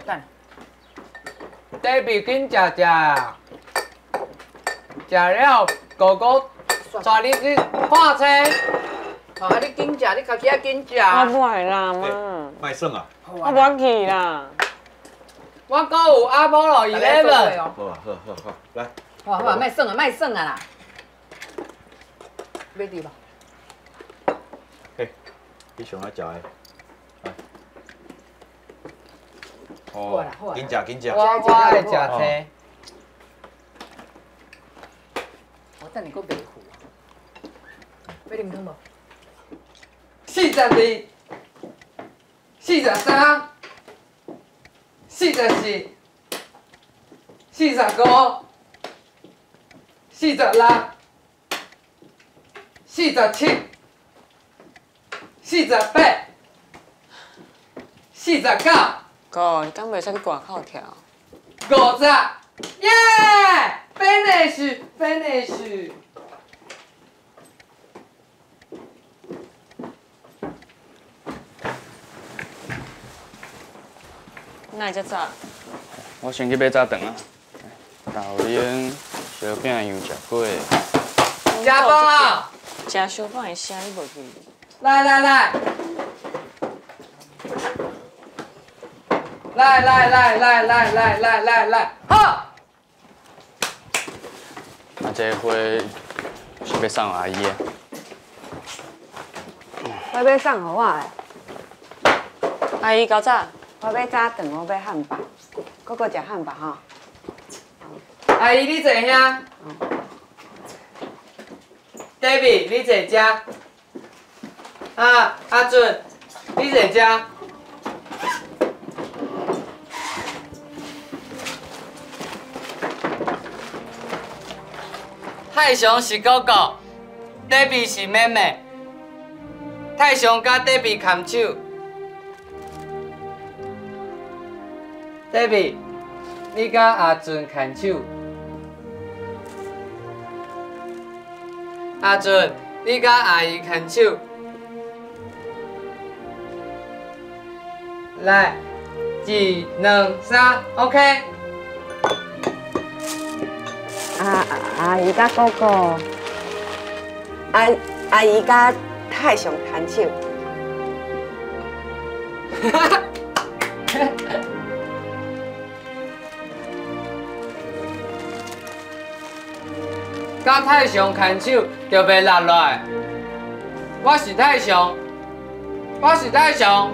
Speaker 1: 等。
Speaker 7: 这边紧食食，食了哥哥带你去看车。
Speaker 1: 哦，啊！你紧食，你家己爱紧食。
Speaker 3: 我不爱啦，妈。
Speaker 6: 莫耍啊！
Speaker 3: 我无爱去啦。
Speaker 7: 我阁有阿波罗11。
Speaker 6: 好啊，好好好，来。
Speaker 1: 好啊好啊，莫耍啊，莫耍啊啦。欲伫无？
Speaker 6: 嘿，你上爱食的。来。
Speaker 1: 好啦好啦。
Speaker 6: 紧食紧食。
Speaker 7: 我爱食青。
Speaker 1: 我等下阁袂赴。欲啉汤无？42、
Speaker 7: 43、44、45、46、47、48、49。
Speaker 3: 哥，你敢袂使去外口跳
Speaker 7: ？50，耶！Finish，finish。
Speaker 3: 哪会遮早？
Speaker 8: 我先去买早顿啊。豆奶、烧饼、油食粿。
Speaker 7: 食饭啊！
Speaker 3: 食烧饼的声你无记？
Speaker 7: 来来来！来来来来来来来来来，好！
Speaker 8: 啊，这个花是欲送阿姨的。
Speaker 16: 我欲送予我的。
Speaker 3: 阿姨较早。
Speaker 16: 我欲早顿，我欲汉堡。哥哥食汉堡吼。
Speaker 7: 阿姨你坐遐。David 你坐遮。啊，阿俊你坐遮。泰雄是哥哥，David 是妹妹。泰雄佮 David 牵手。David，你佮阿俊牵手。阿俊，你佮阿姨牵手。来，一、两、三，OK。
Speaker 16: 阿姨佮哥哥，阿姨佮泰雄牵手。
Speaker 7: 佮泰雄牵手就袂落落来。我是泰雄，我是泰雄。